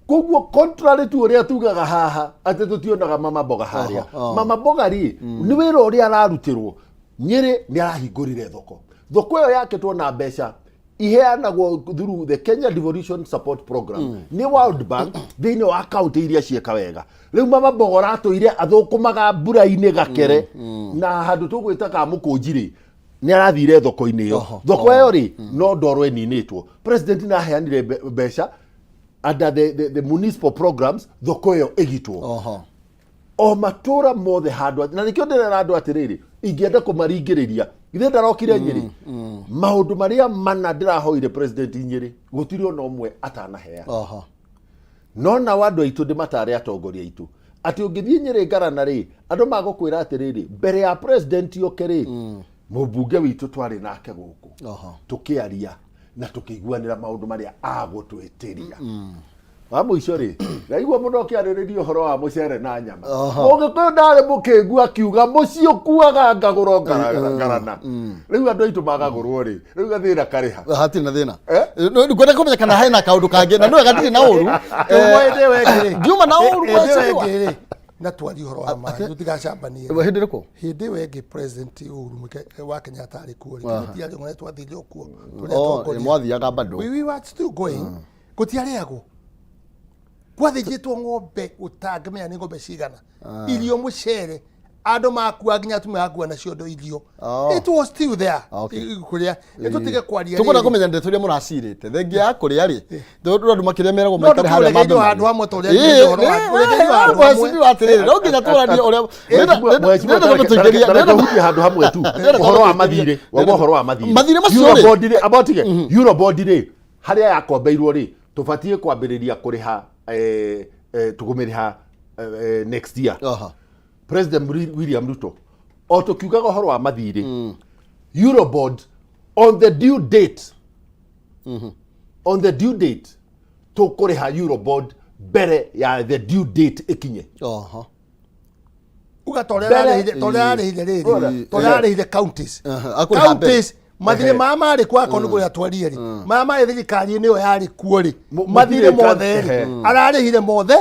S1: Koguo contrary to ũrĩa tugaga haha atĩ tũtionaga mama mboga harĩa, mama mboga rĩ, nĩ wĩra ũrĩa ararutĩrwo. Nyĩrĩ nĩ arahingũrire thoko. Thoko ĩyo yakĩtwo na mbeca iheanagwo through the Kenya Devolution Support Program nĩ World Bank thĩinĩ wa kaunti iria ciĩka wega. Rĩu mama mboga ũratũire athũkũmaga mbura-inĩ gakere na handũ tũgwĩta ka mũkũnji rĩ, nĩ arathire thoko-inĩ ĩyo. Thoko ĩyo rĩ, no ndoro ĩninĩtwo. President nĩ aheanire mbeca under the municipal programs, thoko ĩyo ĩgitwo. O matũra mothe handũ, na nĩkĩo ndĩrera andũ atĩrĩrĩ, ingĩenda kũmaringĩrĩria, githĩ ndarokire Nyĩrĩ? Maũndũ marĩa mana ndĩrahoire president Nyĩrĩ, gũtirĩ ona ũmwe atanaheana. No nao andũ aitũ ndĩmatare, atongoria aitũ, atĩ ũngĩthiĩ Nyĩrĩ ngarana rĩ, andũ magũkwĩra atĩrĩrĩ, mbere ya president oke rĩ, mũmbunge witũ twarĩ nake gũkũ, tũkĩaria na tũkĩiguanĩra maũndũ marĩa agũtwĩtĩria. Wa mũico rĩ, ndaigua mũno ũkĩarĩrĩria ũhoro wa mũcere na nyama. Mũgĩkũyũ ndarĩ mũkĩngu akiuga mũciĩ ũkuaga ngagũrwo ngarana. Rĩu andũ aitũ magagũrwo rĩ, rĩu gathĩna karĩha?
S2: Hatirĩ na thĩna. Ngwenda kũmenya kana hena kaũndũ kangĩ, na nĩ wega, ndirĩ na ũru.
S3: Ĩmwe hĩndĩ ĩyo ĩngĩ rĩ.
S2: Ndiuma na ũru,
S3: Hĩndĩ ĩyo
S2: mheshimiwa.
S3: ĩngĩ rĩ, na twarie ũhoro wa maĩ tũtigacambanie.
S2: Hĩndĩ ĩrĩkũ?
S3: Hĩndĩ ĩyo ĩngĩ President Uhuru Muigai wa Kenyatta arĩ kuo rĩ, tũtiarĩ ng'one twathire o kuo tũrĩ
S2: Oh,
S3: atongoria.
S2: Mwathiaga bado.
S3: We were still going. Gũtiarĩagwo, gwathĩnjĩtwo ng'ombe ũtangĩmenya nĩ ng'ombe cigana, irio, mũcere, andũ makua nginya atumia makua na ciondo irio. It was still there. Kũrĩa nĩtũtige kwaria
S2: Tũkwenda
S3: rĩrĩ.
S2: Kũmenya ndeto iria mũracirĩte thengia ya kũrĩa rĩ, tondũ andũ makĩrĩa meragwo
S3: No
S2: maikare harĩa
S3: ndũkũregerio
S2: mambe.
S3: handũ hamwe ta ũrĩa nginya ũhoro ũregerio handũ hamwe.
S2: Mheshimiwa, atĩrĩrĩ, no nginya tũranie ũrĩa
S1: Mheshimiwa, tareke hutie handũ hamwe tu, ũhoro wa mathirĩ. Wauga ũhoro wa mathirĩ.
S2: Mathirĩ macio rĩ.
S1: Eurobond rĩ, amba ũtige. Eurobond rĩ, harĩa yakombeirwo rĩ, tũbatiĩ kwambĩrĩria kũrĩha, tũkũmĩrĩha next year. President William Ruto, o tũkiugaga ũhoro wa mathirĩ, Eurobond on the due date, on the due date tũkũrĩha Eurobond mbere ya the due date ĩkinye.
S3: Uga ta ũrĩa ta ũrĩa ararĩhire rĩrĩ, ta ũrĩa ararĩhire counties.
S2: Akũrĩha mbere.
S3: Counties mathirĩ maya marĩ kwa akorwo nĩ kũrĩa twarie rĩ, maya marĩ thirikari-inĩ ĩyo yarĩ kuo rĩ, mathirĩ
S1: mũtirĩ
S3: mothe rĩ, ararĩhire mothe,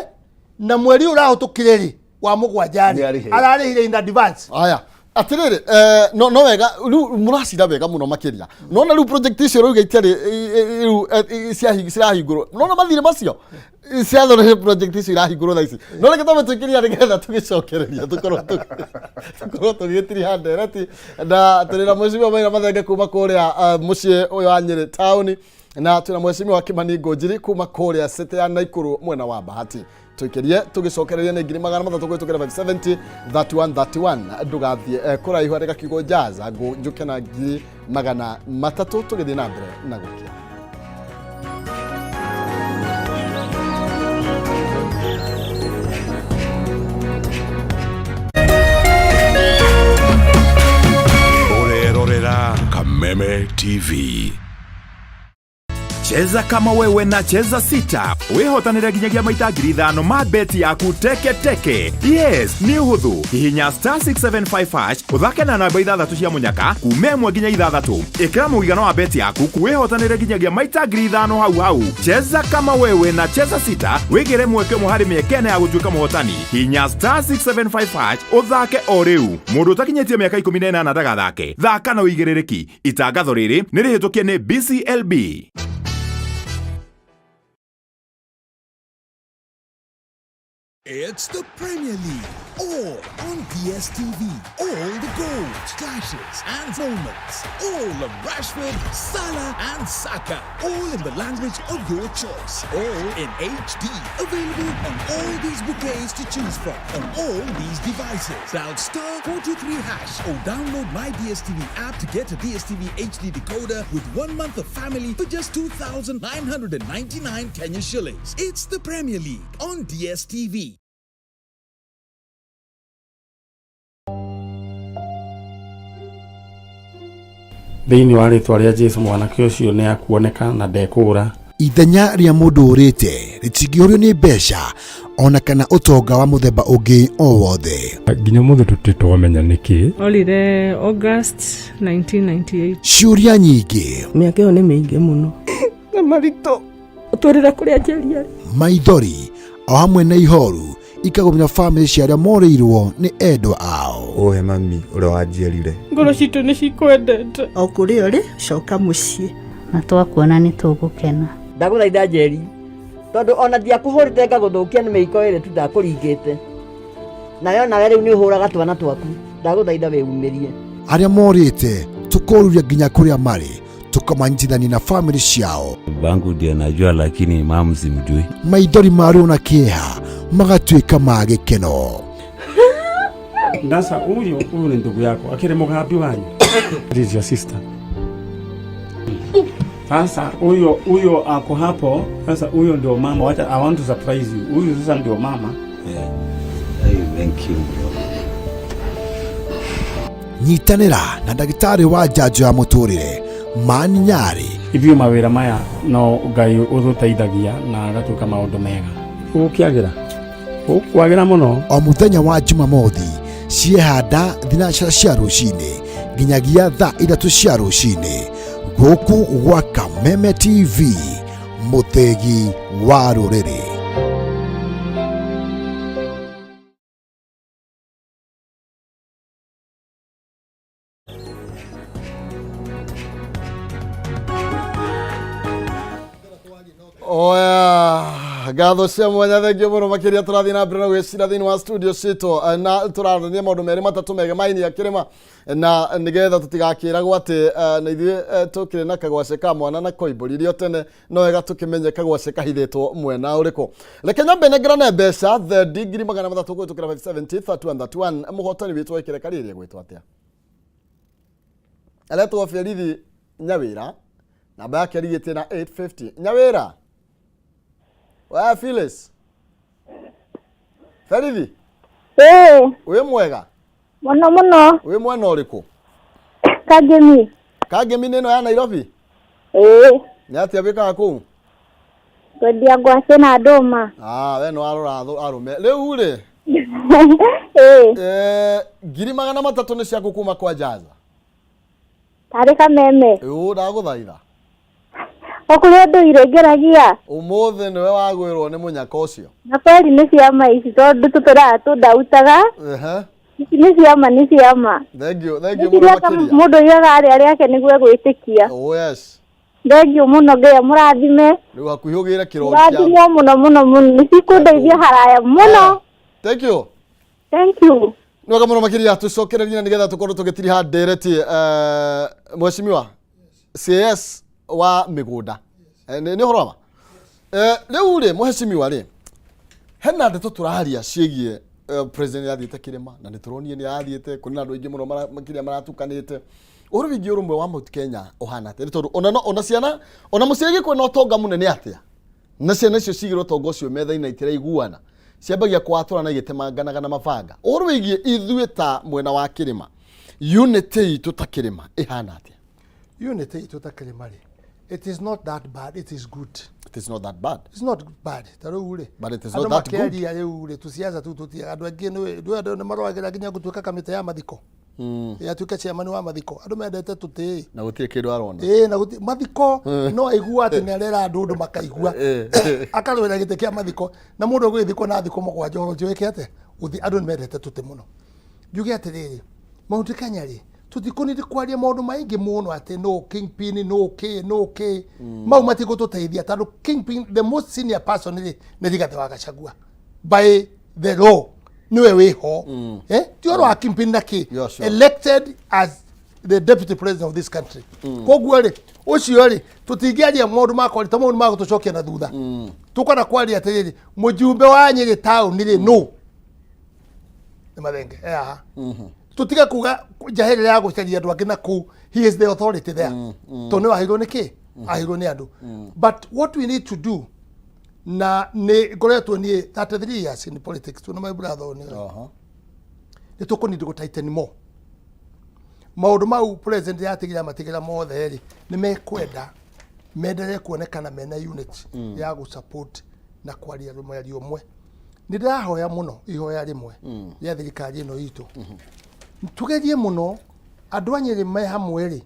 S3: na mweri ũyũ ũrahĩtũkire rĩ, wa mũgwanja rĩ,
S1: Nĩarĩhire.
S3: ararĩhire in advance.
S2: Aya, atĩrĩrĩ, no wega rĩu mũracira wega mũno makĩria. Nona rĩu project icio rĩu itiarĩ rĩu cirahingũrwo, nona mathirĩ macio ciathondekire project icio irahingũrwo thaa ici. No reke twambe twĩkĩria nĩgetha tũgĩcokereria tũkorwo tũgĩtiriha ndereti, na tũrĩ na mheshimiwa Maina Mathenge kuma kũrĩa mũciĩ ũyũ wa Nyĩrĩ taũni, na twĩna mheshimiwa Kimani Ngũnjiri kuma kũrĩa city ya Naikuru mwena wa Bahati. Tũikĩrie tũgĩcokereria nĩ 300,000 kũhĩtũkĩra 570 31 31. Ndũgathiĩ kũraihu, andĩka kiugo jazz ngũ njũke na 300,000 tũgĩthiĩ na mbere na gũkia.
S4: Ũrerorera Kameme. TV.
S5: Cheza kama wewe na Cheza Sita wihotanire nginyagia maita 5,000 ma beti yaku teke teke. Yes, nĩ ũhũthũ. Hihinya star 675 hash ũthake na namba ithathatũ cia mũnyaka kuma 1 nginya 6. Ĩkĩra mũigana wa beti yaku wihotanire nginyagia maita 5,000 hau hau. Cheza kama wewe na Cheza Sita wĩgĩre mweke ũmwe harĩ mĩeke ĩna ya gũtuĩka mũhotani. Hihinya star 675 hash ũthake o rĩu. Mũndũ ũtakinyĩtie mĩaka 18 ndagathake. Thaka na ũigĩrĩrĩki. Itangatho rĩrĩ nĩ rĩhĩtũkie nĩ BCLB.
S4: It's the Premier League, all on DSTV. All the goals, clashes, and moments. All of Rashford, Salah, and Saka. All in the language of your choice. All in HD. Available on all these bouquets to choose from. On all these devices. Dial star 423 hash or download my DSTV app to get a DSTV HD decoder with 1 month of family for just 2,999 Kenya shillings. It's the Premier League on DSTV.
S6: Thĩinĩ wa rĩtwa rĩa Jesu mwanake ũcio nĩ akuoneka na ndekũũra.
S7: Ithenya rĩa mũndũ ũrĩte rĩtingĩũrio nĩ mbeca ona kana ũtonga wa mũthemba ũngĩ o wothe.
S6: Nginya ũmũthĩ tũtirĩ twamenya nĩkĩ.
S8: Orire August 1998.
S7: Ciũria nyingĩ,
S9: Mĩaka ĩyo nĩ mĩingĩ mũno.
S8: Na maritũ ũtwĩrĩre kũrĩa Njeri arĩ.
S7: Maithori o hamwe na ihoru ikagũmĩra bamĩrĩ cia arĩa morĩirwo nĩ endwa ao.
S10: Ũhe mami ũrĩa wanjiarire.
S8: Ngoro citũ nĩ cikwendete.
S9: O kũrĩa ũrĩ, coka mũciĩ.
S11: Na twakuona nĩ tũgũkena.
S9: Ndagũthaitha Njeri, tondũ ona ndiakũhũrĩte ngagũthũkia nĩ mĩiko ĩrĩ tu ndakũringĩte. Nawe onawe rĩu nĩ ũhũraga twana twaku. Ndagũthaitha wĩumĩrie.
S7: Arĩa morĩte tũkoruria nginya kũrĩa marĩ, tũkamanyitithania na bamĩrĩ ciao.
S12: Bangu ndiye najua, lakini mamu simjui.
S7: Maithori ma ruo na kĩeha magatuĩka ma gĩkeno.
S6: Ndasa huyu huyu ni ndugu yako akiri mũgambi wanyu. This is your sister. Sasa huyo huyo ako hapo. Sasa huyo ndio mama. Wacha, I want to surprise you. Huyu sasa ndio mama.
S12: Yeah. Hey, thank you bro.
S7: Nyitanĩra na ndagĩtarĩ wa njanjo ya mũtũrĩre Mani Nyarĩ.
S6: Ithuĩ mawĩra maya no Ngai ũtũteithagia na agatuĩka maũndũ mega. Ũgũkĩagĩra? Ũkwagĩra mũno.
S7: O mũthenya wa Jumamothi ciehanda thinacara cia rũcinĩ nginyagia thaa 3 cia rũcinĩ gũkũ gwa Kameme TV, mũthĩgi wa rũrĩrĩ.
S2: Oya, ngatho cia mwanya, thengio mũno makĩria. Tũrathiĩ na mbere na gwĩcira thĩinĩ wa studio citũ, na tũrarania maũndũ merĩ matatũ mega maini ya kĩrĩma, na nĩgetha tũtigakĩragwo atĩ na ithuĩ tũkĩrĩ na kagwace ka mwana na koimbũririo tene, no wega tũkĩmenye kagwace kahithĩtwo mwena ũrĩkũ. Reke nyambe nengerane mbeca thendi 300,000 kũhĩtũkĩra 570 31 31. Mũhotani witũ ekĩre karĩrĩa gwĩtwo atĩa? Aretwo Berithi Nyawĩra, namba yake ĩrigĩtie na 850. Nyawĩra wa Phyllis Ferithi.
S13: Ĩĩ.
S2: Wĩ mwega?
S13: Mũno mũno.
S2: Wĩ mwena ũrĩkũ?
S13: Kangemi.
S2: Kangemi nĩ ĩno ya Nairobi?
S13: Ĩĩ.
S2: Nĩ atĩa wĩkaga kũu?
S13: Kwendia ngwacĩ na ndũma.
S2: Ah, we nĩ warora arũme rĩu rĩ.
S13: Ĩĩ.
S2: 300,000 nĩ ciaku kuma kwa Jaza.
S13: Tarĩ kameme.
S2: Ũ ndagũthaitha.
S13: O kũrĩa ndũire ngeragia.
S2: Ũmũthĩ nĩwe wagwĩrwo nĩ mũnyaka ũcio.
S13: Na kweri nĩ ciama ici tondũ tũtũraga tũndautaga.
S2: Ehe.
S13: Ici nĩ ciama, nĩ ciama.
S2: Thank you, thank you
S13: Nĩ
S2: mũno
S13: ciria ta
S2: makĩria.
S13: mũndũ oigaga arĩa rĩake nĩguo egwĩtĩkia.
S2: Oh yes.
S13: Thengiũ mũno, Ngai amũrathime.
S2: Rĩu hakuhĩ ũgĩre kĩrori kĩa.
S13: Mũrathimwo mũno mũno mũno, nĩ cikũndeithia haraya mũno.
S2: Thank you.
S13: Thank you.
S2: Nĩ wega mũno makĩria, tũcokererie na nĩgetha tũkorwo tũgĩtiriha ndereti. Mheshimiwa CS wa mĩgũnda, nĩ ũhoro wa ma? Rĩu rĩ, mheshimiwa rĩ, hena ndeto tũraria ciĩgiĩ president nĩ athiĩte kĩrĩma, na nĩ tũronire nĩ athiĩte kũrĩ na andũ aingĩ mũno makĩria maratukanĩte ũhoro wĩgiĩ ũrũmwe wa Mount Kenya ũhana atĩa, nĩ tondũ ona no ona ciana ona mũciĩ gĩkũyũ na ũtonga mũnene atĩa, na ciana icio cigĩrwo ũtonga ũcio metha-inĩ na itiraiguana, ciambagia kwatũra na igĩtemanganaga na mabanga. Ũhoro wĩgiĩ ithuĩ ta mwena wa kĩrĩma, unity itũ ta kĩrĩma ĩhana atĩa?
S3: Unity itũ ta kĩrĩma rĩ, it is not that bad, it is good.
S2: It is not that bad.
S3: It's not bad ta rĩu rĩ,
S2: But it is
S3: andũ
S2: not that good.
S3: makĩaria rĩu rĩ, tũciaca tũu tũtiaga andũ aingĩ nĩ andũ nĩ marũagĩra nginya gũtuĩka kamĩtĩ ya mathiko, yatuĩka chairman wa mathiko. Andũ mendete tũtĩ.
S2: Na gũtirĩ kĩndũ arona.
S3: Ĩĩ, na gũti mathiko no aigua atĩ nĩ arera andũ ũndũ makaigua, akarũĩra gĩtĩ kĩa mathiko, na mũndũ ũgũgĩthikwo na thikũ 7 ũhoro ũcio wĩke atĩa ũthi. Andũ nĩ mendete tũtĩ mũno. Njuge atĩrĩrĩ, Mount Kenya rĩ, tũtikũnidi kwaria maũndũ maingĩ mũno atĩ no kingpin, no kĩ, no kĩ, mau matigũtũteithia tondũ kingpin, the most senior person rĩ, nĩ Rigathĩ wa Gachagua. By the law niwe wĩho, eh, ti ũhoro wa kingpin na kĩ.
S2: Yeah, sure.
S3: Elected as the deputy president of this country. Koguo rĩ, ũcio rĩ, tũtingĩaria maũndũ ma kwaria ta maũndũ ma gũtũcokia na thutha. Tũkwenda kwaria atĩrĩrĩ, mũjumbe wa Nyĩrĩ taũni rĩ, nũ? Nĩ Mathenge e haha. Tũtige kuga njaherera ya gũcaria andũ angĩ na kũu. He is the authority there tondũ nĩ waheirwo nĩ kĩ, aheirwo nĩ andũ. But what we need to do, na nĩ ngoretwo niĩ 33 years in politics, tuna my brother nĩ nĩ tũkũnindi gũ tighten more maũndũ mau. President yatigĩra matigĩra mothe rĩ, nĩ mekwenda menderee kuonekana mena unit ya gũ support na kwaria mwario ũmwe. Nĩ ndĩrahoya mũno ihoya rĩmwe rĩa thirikari ĩno itũ, tugerie mũno andũ a Nyĩrĩ me hamwe rĩ,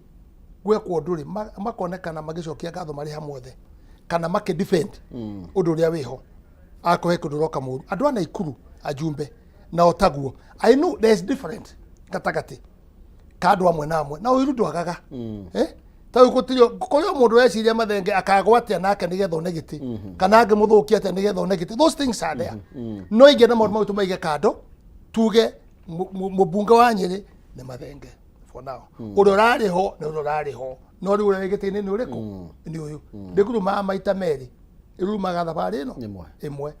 S3: gwekwo ũndũ rĩ, makonekana magĩcokia ngatho marĩ hamwe othe kana makĩ defend ũndũ ũrĩa wĩho. Akorwo he kĩndũ ũroka mũru, andũ a Naikuru ajumbe nao taguo. I know there is different gatagatĩ ka andũ amwe na amwe, na ũiru ndwagaga, eh? Ta rĩu gũtirĩ kũrĩ o mũndũ weciria Mathenge akagwa atĩa nake nĩgetha one gĩtĩ, kana angĩmũthũkia atĩa nĩgetha one gĩtĩ. Those things are there. No ingĩenda maũndũ mau tũmaige kando, tuge mũmbunge wa Nyĩrĩ nĩ Mathenge for now. Ũrĩa ũrarĩ ho nĩ ũrĩa ũrarĩ ho, no rĩu ũrĩa wĩ gĩtĩ-inĩ nĩ ũrĩkũ? Nĩ ũyũ. Ndĩkurumaga maita merĩ, ĩrumaga thabarĩ ĩno
S2: Ĩmwe.
S3: Ĩmwe.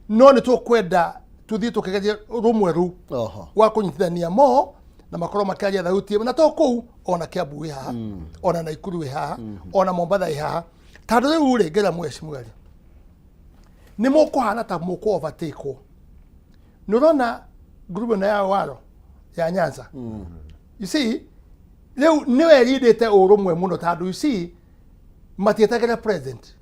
S3: No nĩ tũkwenda tũthiĩ tũkĩgerie rũmwe rũu wa kũnyitithania mo na makorwo makĩaria thauti ĩmwe, na to kũu, ona Kiambu wĩ haha, ona Naikuru wĩ haha, ona Mombatha ĩ haha. Tondũ rĩu rĩ, ngĩra mheshimiwa rĩ, nĩ mũkũhana ta mũkũ overtake. Nĩ ũrona group ĩno ya waro ya Nyanza, you see, rĩu nĩwe ĩrindĩte ũrũmwe mũno, tondũ you see, matietagĩra president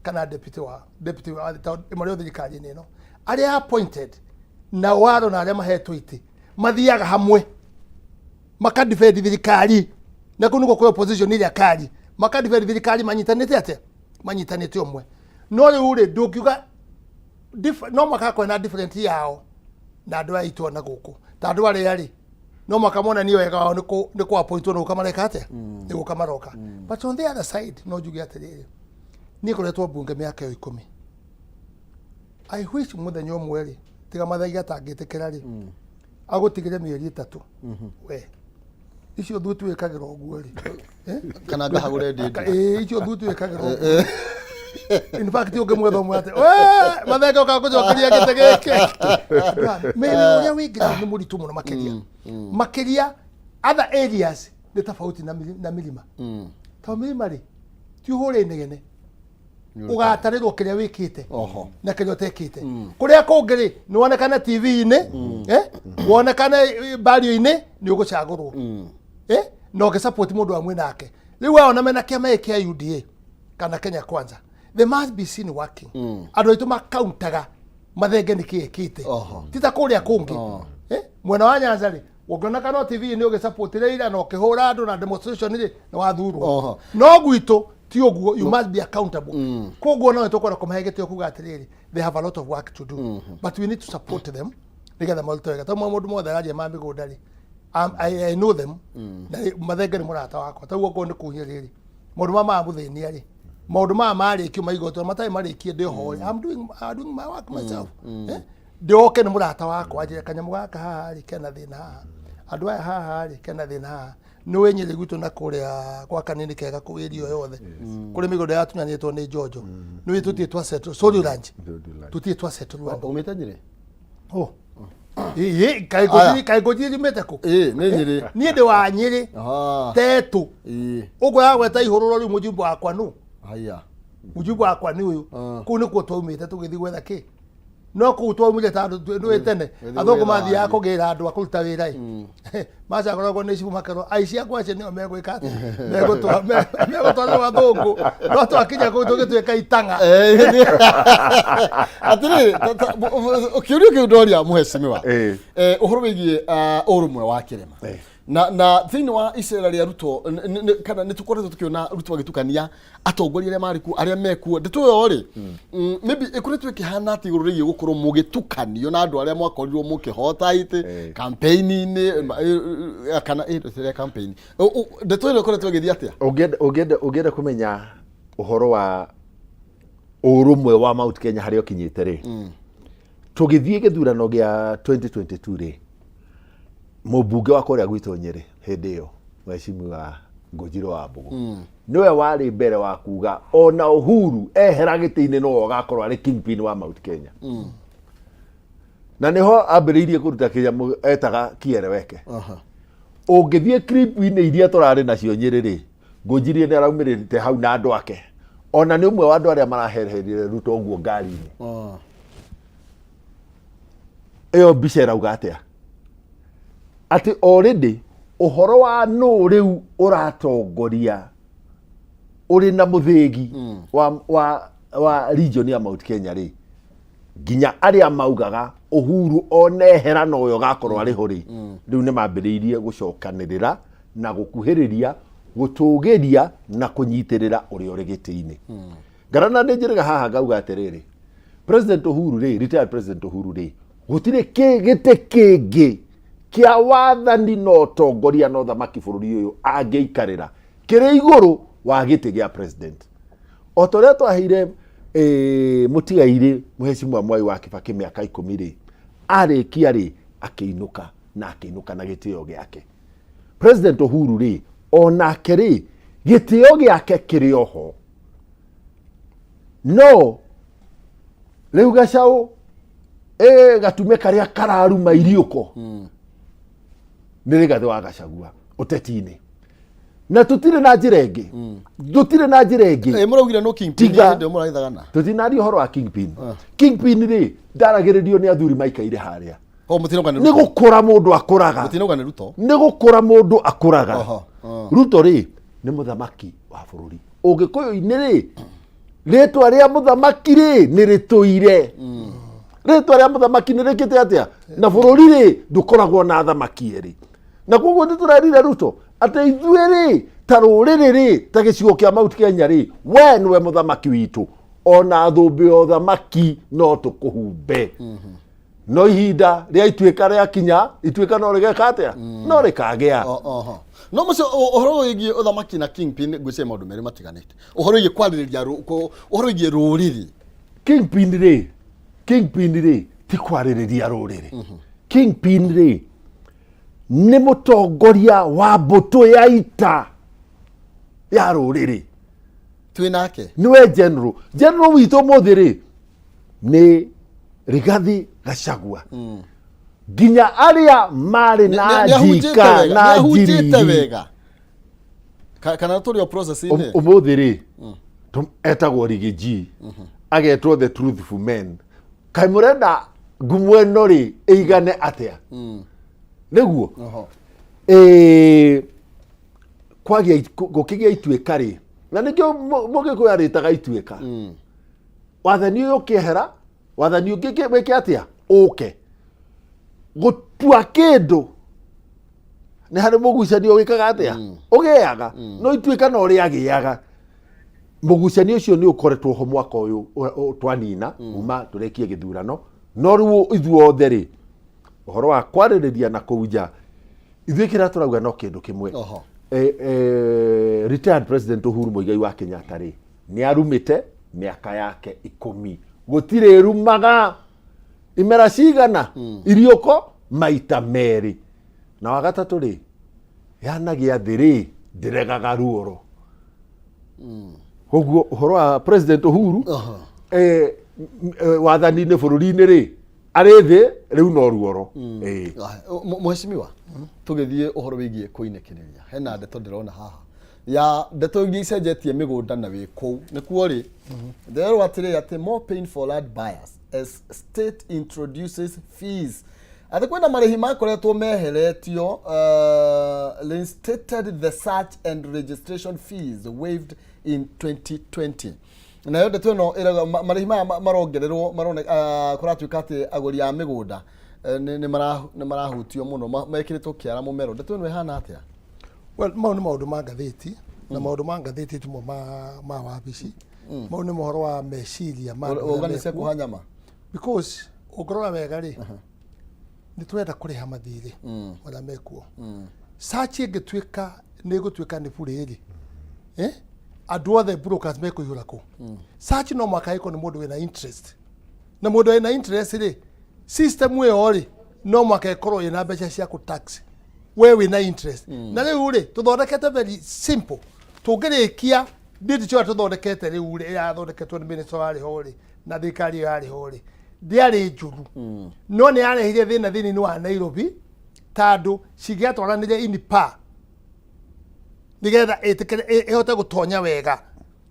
S3: kana deputy wa tondũ marĩ o thirikari-inĩ ĩno, arĩa appointed na waro na arĩa mahetwo itĩ mathiaga hamwe makadefend thirikari, na kũu nĩkuo kwĩ opposition ĩrĩa kari makadefend thirikari manyitanĩte atĩa, manyitanĩte ũmwe. No rĩu rĩ, ndũngiuga no mũhaka hakorwo na different yao na andũ aya aitũ na gũkũ, ta andũ arĩa rĩ, no mũhaka monanie wega wao nĩ kũ appointwo nĩ gũka mareka atĩa, nĩ gũka maroka. But on the other side, no njuge atĩrĩrĩ, niĩ ngoretwo mbunge mĩaka ĩyo 10. I wish mũthenya ũmwe rĩ, tiga Mathaiga atangĩtĩkĩra rĩ, agũtigĩre mĩeri 3 we icio thuti wĩkagĩra ũguo rĩ. Eh?
S2: Kana ngahagũre ndĩndĩ.
S3: Ĩĩ, icio thuti wĩkagĩra ũguo. In fact, ũngĩmwetha ũmwe atĩ we Mathenge ũkaga kũnjokeria gĩtĩ gĩkĩ. Mĩrĩ ũrĩa wĩingĩra nĩ mũritũ mũno, makĩria makĩria other areas nĩ tofauti na mĩrima, tondũ mĩrima rĩ, ti ũhũre inegene, ũgatarĩrwo kĩrĩa wĩkĩte na kĩrĩa ũtekĩte. Kũrĩa kũngĩ rĩ, nĩ wonekane TV-inĩ, eh? Wonekane mbario-inĩ, nĩ ũgũcagũrwo, eh? Na ũgĩsupport mũndũ wa mwĩ nake. Rĩu ao na mena kĩama gĩkĩ kĩa UDA kana Kenya Kwanza, they must be seen working. Andũ aitũ makauntaga Mathenge nĩ kĩ ekĩte, ti ta kũrĩa kũngĩ. Eh? Mwena wa Nyanza rĩ, ũngĩoneka no TV-inĩ ũgĩsupport Raila na ũkĩhũra andũ na demonstration rĩ, nĩ wathurwo. No gwitũ ti ũguo, you must be accountable. Koguo no tũkwenda kũmahe gĩtĩo kuga atĩrĩrĩ, they have a lot of work to do, but we need to support them nĩgetha marute wega. Tondũ maũndũ mothe araria ma mĩgũnda rĩ, I know them, na Mathenge nĩ mũrata wakwa. Taguo okorwo nĩ kũu rĩrĩ, maũndũ maya mamũthĩnia rĩ, maũndũ maya marĩkio maigotwo matarĩ marĩkie, ndĩho I'm doing my work myself. Eh? Ndĩoke nĩ mũrata wakwa, anjĩre kanyamũ gaka haha rĩ, kena thĩna haha, andũ aya haha rĩ, kena thĩna haha. Nĩ wĩ Nyĩrĩ gwitũ na kũrĩa gwa kanini kega kũu area ĩyo yothe kũrĩ mĩgũnda yatunyanĩtwo nĩ Njonjo. Nĩ wĩ tũtirĩ twa settle Sorilange, tũtirĩ twa settle andũ.
S2: Umĩte Nyĩrĩ?
S3: Oh. Ĩĩ, kaĩ kaĩ ngũthiĩ nyumĩte kũ?
S2: Ĩĩ, nĩ Nyĩrĩ.
S3: Niĩ ndĩ wa Nyĩrĩ. Tetũ. Ũguo yagweta ihũrũro rĩu, mũjumbe wakwa nũ?
S2: Haya.
S3: Mũjumbe wakwa nĩ ũyũ. Kũu nĩkuo twaumĩte tũgĩthiĩ gwetha kĩ? No kũu twaumire ta andũ ndũĩ tene
S2: Wĩthiĩ
S3: athũngũ
S2: wĩra
S3: mathiaga
S2: wanyu.
S3: kũgĩra andũ a kũruta wĩra ĩ, macagũragwo nĩ cibũ makerwo aici akwa acio nĩo megwĩka atĩ megũtwarĩrwo athũngũ, no twakinya kũu tũgĩtuĩka itang'a.
S2: Atĩrĩrĩ, kĩũria kĩu ndoria mũhecimiwa, ũhoro wĩgiĩ ũrũmwe wa kĩrĩma na thĩinĩ wa icera rĩa Ruto, kana nĩ tũkoretwo tũkĩona Ruto agĩtukania atongoria arĩa marĩ kuo, arĩa mekuo. Ndeto ĩyo rĩ, maybe ĩkoretwo ĩkĩhana atĩ igũrũ rĩgiĩ gũkorwo mũgĩtukanio na andũ arĩa mwakorirwo mũkĩhota itĩ campaign-inĩ, kana ĩrĩa campaign. Ndeto ĩno ĩkoretwo ĩgĩthiĩ atĩa?
S1: Ũngĩenda kũmenya ũhoro wa ũrũmwe wa Mount Kenya harĩa ũkinyĩte rĩ, tũgĩthiĩ gĩthurano gĩa 2022 rĩ, mũmbunge wa kũrĩa gwitũ Nyĩrĩ hĩndĩ ĩyo, Mheshimiwa Ngũnjiro wa Mbũgũ, nĩwe warĩ mbere wa kuga ona Uhuru ehera gĩtĩ-inĩ no ũgakorwo arĩ kingpin wa Mount Kenya. Na nĩho ambĩrĩirie kũruta kĩnyamũ etaga kieleweke. Ũngĩthiĩ clip-inĩ iria tũrarĩ nacio Nyĩrĩ rĩ, Ngũnjirie nĩ araumĩrĩte hau na andũ ake, ona nĩ ũmwe wa andũ arĩa marahereire Ruto ũguo ngari-inĩ. Ĩyo mbica ĩrauga atĩa? Atĩ already ũhoro wa nũ rĩu ũratongoria ũrĩ na mũthĩgi wa region ya Mount Kenya rĩ, nginya arĩa maugaga Uhuru onehera no ũyũ ũgakorwo arĩ ho rĩ, rĩu nĩ mambĩrĩirie gũcokanĩrĩra na gũkuhĩrĩria gũtũgĩria na kũnyitĩrĩra ũrĩa ũrĩ gĩtĩ-inĩ. Ngarana nĩ njĩrĩga haha ngauga atĩrĩrĩ, President Uhuru rĩ, retired President Uhuru rĩ, gũtirĩ gĩtĩ kĩngĩ kĩa wathani na ũtongoria na ũthamaki bũrũri ũyũ angĩikarĩra kĩrĩ igũrũ wa gĩtĩ gĩa president. O ta ũrĩa twaheire mũtigairĩ Mheshimiwa Mwai wa Kibaki mĩaka 10 rĩ, arĩkia rĩ, akĩinũka na akĩinũka na gĩtĩo gĩake. President Uhuru rĩ, onake rĩ, gĩtĩo gĩake kĩrĩ oho, no rĩu gacaũ gatume karĩa kararuma iriũko nĩ Rigathĩ wa Gachagua ũteti-inĩ, na tũtirĩ na njĩra ĩngĩ, tũtirĩ na njĩra ĩngĩ.
S2: Mũraugire no kingpin.
S1: Tiga.
S2: Hĩndĩ ĩyo mũraithagana.
S1: Tũtinaria ũhoro wa kingpin. Kingpin rĩ, ndaragĩrĩrio nĩ athuri maikaire harĩa.
S2: O mũtinauga nĩ
S1: Nĩ
S2: Ruto.
S1: gũkũra mũndũ akũraga.
S2: Mũtinauga nĩ Ruto.
S1: Nĩ gũkũra mũndũ akũraga. Ruto rĩ, nĩ mũthamaki wa bũrũri. Ũgĩkũyũ-inĩ rĩ, rĩtwa rĩa mũthamaki rĩ nĩ rĩtũire. Rĩtwa rĩa mũthamaki nĩ rĩkĩte atĩa? Na bũrũri rĩ ndũkoragwo na athamaki erĩ, na koguo nĩ tũrerire Ruto atĩ ithuĩ rĩ ta rũrĩrĩ rĩ, ta gĩcigo kĩa Mount Kenya rĩ, we nĩwe mũthamaki witũ, ona thũmbĩ ya ũthamaki no tũkũhumbe, no ihinda rĩa ituĩka rĩakinya, ituĩka no rĩgeka atĩa? No rĩkagĩa.
S2: Oho. No mũcio ũhoro wĩgiĩ ũthamaki na kingpin, ngwĩciria maũndũ merĩ matiganĩte. Ũhoro wĩgiĩ kwarĩrĩria ũhoro wĩgiĩ rũrĩrĩ.
S1: Kingpin rĩ ti kwarĩrĩria rũrĩrĩ. Kingpin rĩ nĩ mũtongoria wa mbũtũ ya ita ya rũrĩrĩ.
S2: Twĩ nake.
S1: Nĩwe general witũ ũmũthĩ rĩ nĩ Rigathi Gachagua, nginya arĩa marĩ na
S2: Nĩ ahunjĩte
S1: njika
S2: wega,
S1: na
S2: nĩ ahunjĩte
S1: njiriri.
S2: wega. Kana tũrĩ o process-inĩ.
S1: Ũmũthĩ rĩ etagwo Riggy G, agetwo the truthful men. Kaĩ mũrenda ngumo ĩno rĩ ĩigane atĩa nĩguo? Kwagĩa gũkĩgĩa ituĩka rĩ, na nĩkĩo mũgĩkũyũ arĩtaga ituĩka, wathani ũyũ ũkĩehera, wathani ũngĩ wĩke atĩa? Ũke gũtua kĩndũ nĩ harĩ mũgucanio wĩkaga atĩa? Ũgĩaga no ituĩka no rĩagĩaga mũgucanio ũcio nĩ ũkoretwo ho mwaka ũyũ twanina kuma tũrĩkie gĩthurano. No rĩu ithuothe rĩ, ũhoro wa kwarĩrĩria na kũu nja, ithuĩ kĩrĩa tũrauga no kĩndũ kĩmwe. Retired President Uhuru Muigai wa Kenyatta rĩ, nĩ arumĩte mĩaka yake 10. Gũtirĩ rumaga imera cigana iriũko maita merĩ. Na wa gatatũ rĩ, yanagia thĩ rĩ, ndĩregaga ruoro. Koguo ũhoro wa President Uhuru wathani-inĩ bũrũri-inĩ rĩ, arĩ thĩ rĩu no ruoro.
S2: Mheshimiwa, tũgĩthiĩ ũhoro wĩgiĩ kũinĩkĩrĩria, hena ndeto ndĩrona haha ya ndeto iria icenjetie mĩgũnda na wĩ kũu nĩkuo rĩ, ndĩrerwo atĩrĩ atĩ more pain for land buyers. as state introduces fees. Atĩ kwĩna marĩhi makoretwo meheretio reinstated the search and registration fees waived in 2020. Nayo ndeto ĩno ĩrauga marĩhi maya marongererwo marone kũratuĩka atĩ agũri a mĩgũnda nĩ marahutio mũno mekĩrĩtwo kĩara mũmero. Ndeto ĩno ĩhana atĩa?
S3: Well, mau nĩ maũndũ ma ngathĩti na maũndũ ma ngathĩti timo ma wabici. Mau nĩ mohoro wa meciria ma andũ arĩa
S2: Wauga nĩ cia
S3: mekuo.
S2: kuoha nyama.
S3: Because ũngĩrora wega rĩ, nĩ tũrenda kũrĩha mathirĩ marĩa mekuo. Search ĩngĩtuĩka nĩ ĩgũtuĩka nĩ burĩ rĩ, eh? Andũ othe brokers mekũihũra kũ? Search no mũhaka ĩkwo nĩ mũndũ wĩna interest, na mũndũ wĩna interest rĩ, system ĩyo rĩ, no mũhaka ĩkorwo ĩna mbeca cia kũ tax we wĩna interest. Na rĩu rĩ, tũthondekete very simple, tũngĩrĩkia digital ĩrĩa tũthondekete rĩu rĩ, ĩrathondeketwo nĩ minister warĩ ho rĩ, na thirikari ĩyo yarĩ ho rĩ, ndĩarĩ njũru, no nĩ yarehire thĩna thĩinĩ wa Nairobi, tondũ cingĩatwaranire in par nĩgetha ĩtĩkĩre ĩhote gũtonya wega,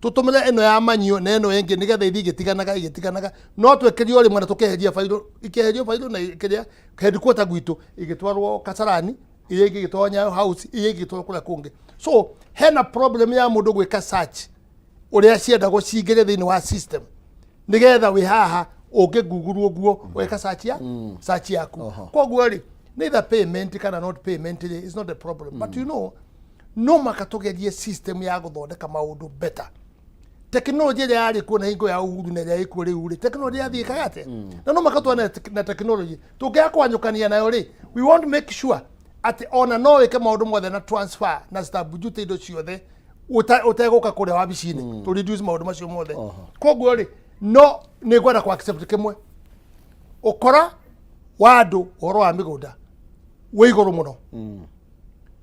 S3: tũtũmĩre ĩno ya manyio na ĩno ĩngĩ nĩgetha ithiĩ igĩtiganaga igĩtiganaga, no twĩkĩrio rĩmwe na tũkeheria bairũ, ikĩeherio bairũ na kĩrĩa headquarter gwitũ igĩtwarwo Kasarani, iria ingĩ igĩtwarwo Nyayo House, iria ingĩ igĩtwarwo kũrĩa kũngĩ. So hena problem ya mũndũ gwĩka search ũrĩa ciendagwo cingĩre thĩinĩ wa system, nĩgetha wĩ haha ũngĩ google ũguo ũgeka search ya search yaku. Koguo rĩ, neither payment kana not payment rĩ, is not a problem, but you know, no maka tũgerie system ya gũthondeka maũndũ better. Tekinoronjĩ ĩrĩa yarĩ kuo na hingo ya Uhuru na ĩrĩa ĩkuo rĩu rĩ, tekinoronjĩ yathiĩ ĩkaga atĩa? Na no maka twane na tekinoronjĩ tũngĩaga kũhanyũkania nayo rĩ, we want to make sure atĩ ona no wĩke maũndũ mothe na transfer na stamp duty, indo ciothe ũtegũka kũrĩa wabici-inĩ, to reduce maũndũ macio mothe. Koguo rĩ, no nĩ ngwenda ku accept kĩmwe, ũkora wa andũ ũhoro wa mĩgũnda wĩ igũrũ mũno.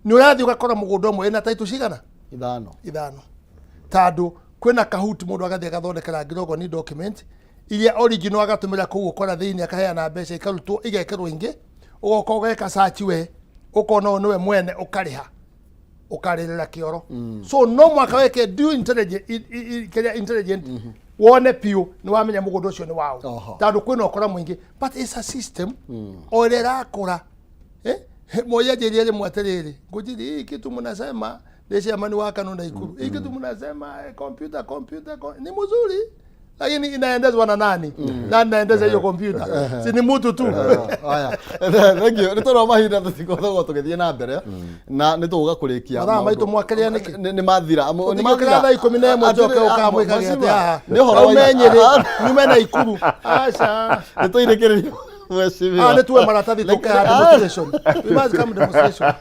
S3: Nĩ ũrathiĩ ũgakora mũgũnda ũmwe wĩna taitũ cigana?
S2: Ithano.
S3: Ithano, tondũ kwĩna kahuti mũndũ agathiĩ agathondekera ngirogoni document iria original, agatũmĩra kũu ũkora thĩinĩ, akaheana mbeca, ikarutwo, igekĩrwo ingĩ, ũgoka ũgeka search, we ũkona ũyũ nĩwe mwene, ũkarĩha, ũkarĩrĩra kĩoro. So no mwaka weke due intelligent, kĩrĩa intelligent, wone piũ nĩ wamenya mũgũnda ũcio nĩ waũ, tondũ kwĩna ũkora mũingĩ, but it's a system o ĩrĩa ĩrakũra. Eh, Moi anjĩrire rĩmwe atĩrĩrĩ, ngũnjiri, hii kitu mnasema, ndĩ chairman wa KANU Naikuru, hii kitu mnasema computer computer ni mzuri, lakini inaendezwa na nani? Nani naendeza hiyo computer? Si ni mtu tu?
S2: Aya, thank you. Nĩ tondũ wa mahinda tũtikoragwo tũgĩthiĩ na mbere na nĩ tũgũka kũrĩkia.
S3: Mathaa maitũ mwakĩrĩa nĩkĩ?
S2: Nĩ mathira. Nĩ
S3: Tũtingĩũkĩra thaa 11 njoke ũkamwĩkage atĩ haha
S2: Nĩ ũhoro wa
S3: Aume Nyĩrĩ, nyume Naikuru, aca.
S2: Nĩ tũirĩkĩrĩrio, mheshimiwa.
S3: Ah, nĩ tuwe maratathi tũke haha demonstration. We must come demonstration.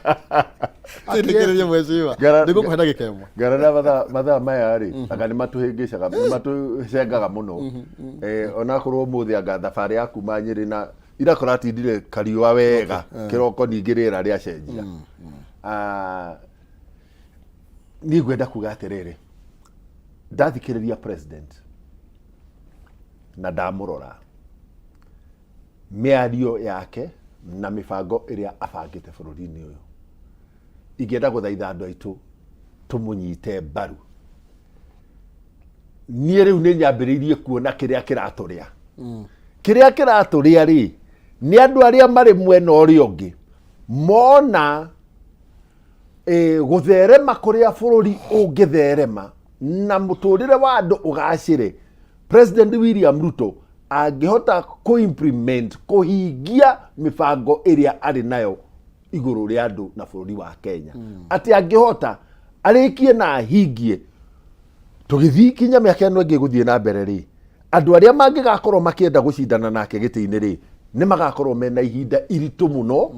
S2: Tũirĩkĩrĩrio, mheshimiwa. Nĩ ngũkũhe ndagĩka ĩmwe.
S1: Ngarana mathaa maya rĩ, anga nĩ matũhĩngĩcaga, nĩ matũcengaga mũno. Onakorwo ũmũthĩ anga thabarĩ ya kuma Nyĩrĩ na ira kũratindire kariũa wega, kĩroko ningĩ rĩera rĩacenjia. Ah, niĩ ngwenda kuga atĩrĩrĩ, ndathikĩrĩria president na ndamũrora mĩario yake na mĩbango ĩrĩa abangĩte bũrũri-inĩ ũyũ, ingĩenda gũthaitha andũ aitũ tũmũnyite mbaru. Niĩ rĩu nĩ nyambĩrĩirie kuona kĩrĩa kĩratũrĩa. Kĩrĩa kĩratũrĩa rĩ, nĩ andũ arĩa marĩ mwena ũrĩa ũngĩ mona gũtherema kũrĩa bũrũri ũngĩtherema na mũtũrĩre wa andũ ũgacĩre. President William Ruto angĩhota kũ-implement, kũhingia mĩbango ĩrĩa arĩ nayo igũrũ rĩa andũ na bũrũri wa Kenya, atĩ angĩhota arĩkie na ahingie, tũgĩthiĩ kinya mĩaka ĩno ĩngĩ gũthiĩ na mbere rĩ, andũ arĩa mangĩgakorwo makĩenda gũcindana nake gĩtĩ-inĩ rĩ, nĩ magakorwo mena ihinda iritũ mũno,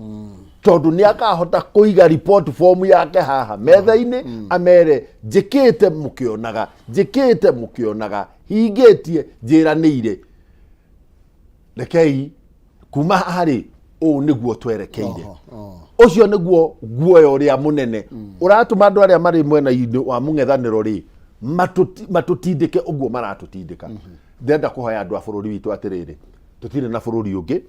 S1: tondũ nĩ akahota kũiga report form yake haha metha-inĩ, amere njĩkĩte mũkĩonaga, njĩkĩte mũkĩonaga, hingĩtie njĩranĩire. Rekei kuma haha rĩ, ũũ nĩguo twerekeire. Ũcio nĩguo guoya ũrĩa mũnene ũratũma andũ arĩa marĩ mwena-inĩ wa mũng'ethanĩro rĩ, matũtindĩke ũguo maratũtindĩka. Ndĩrenda kũhoya andũ a bũrũri witũ atĩrĩrĩ, tũtirĩ na bũrũri ũngĩ,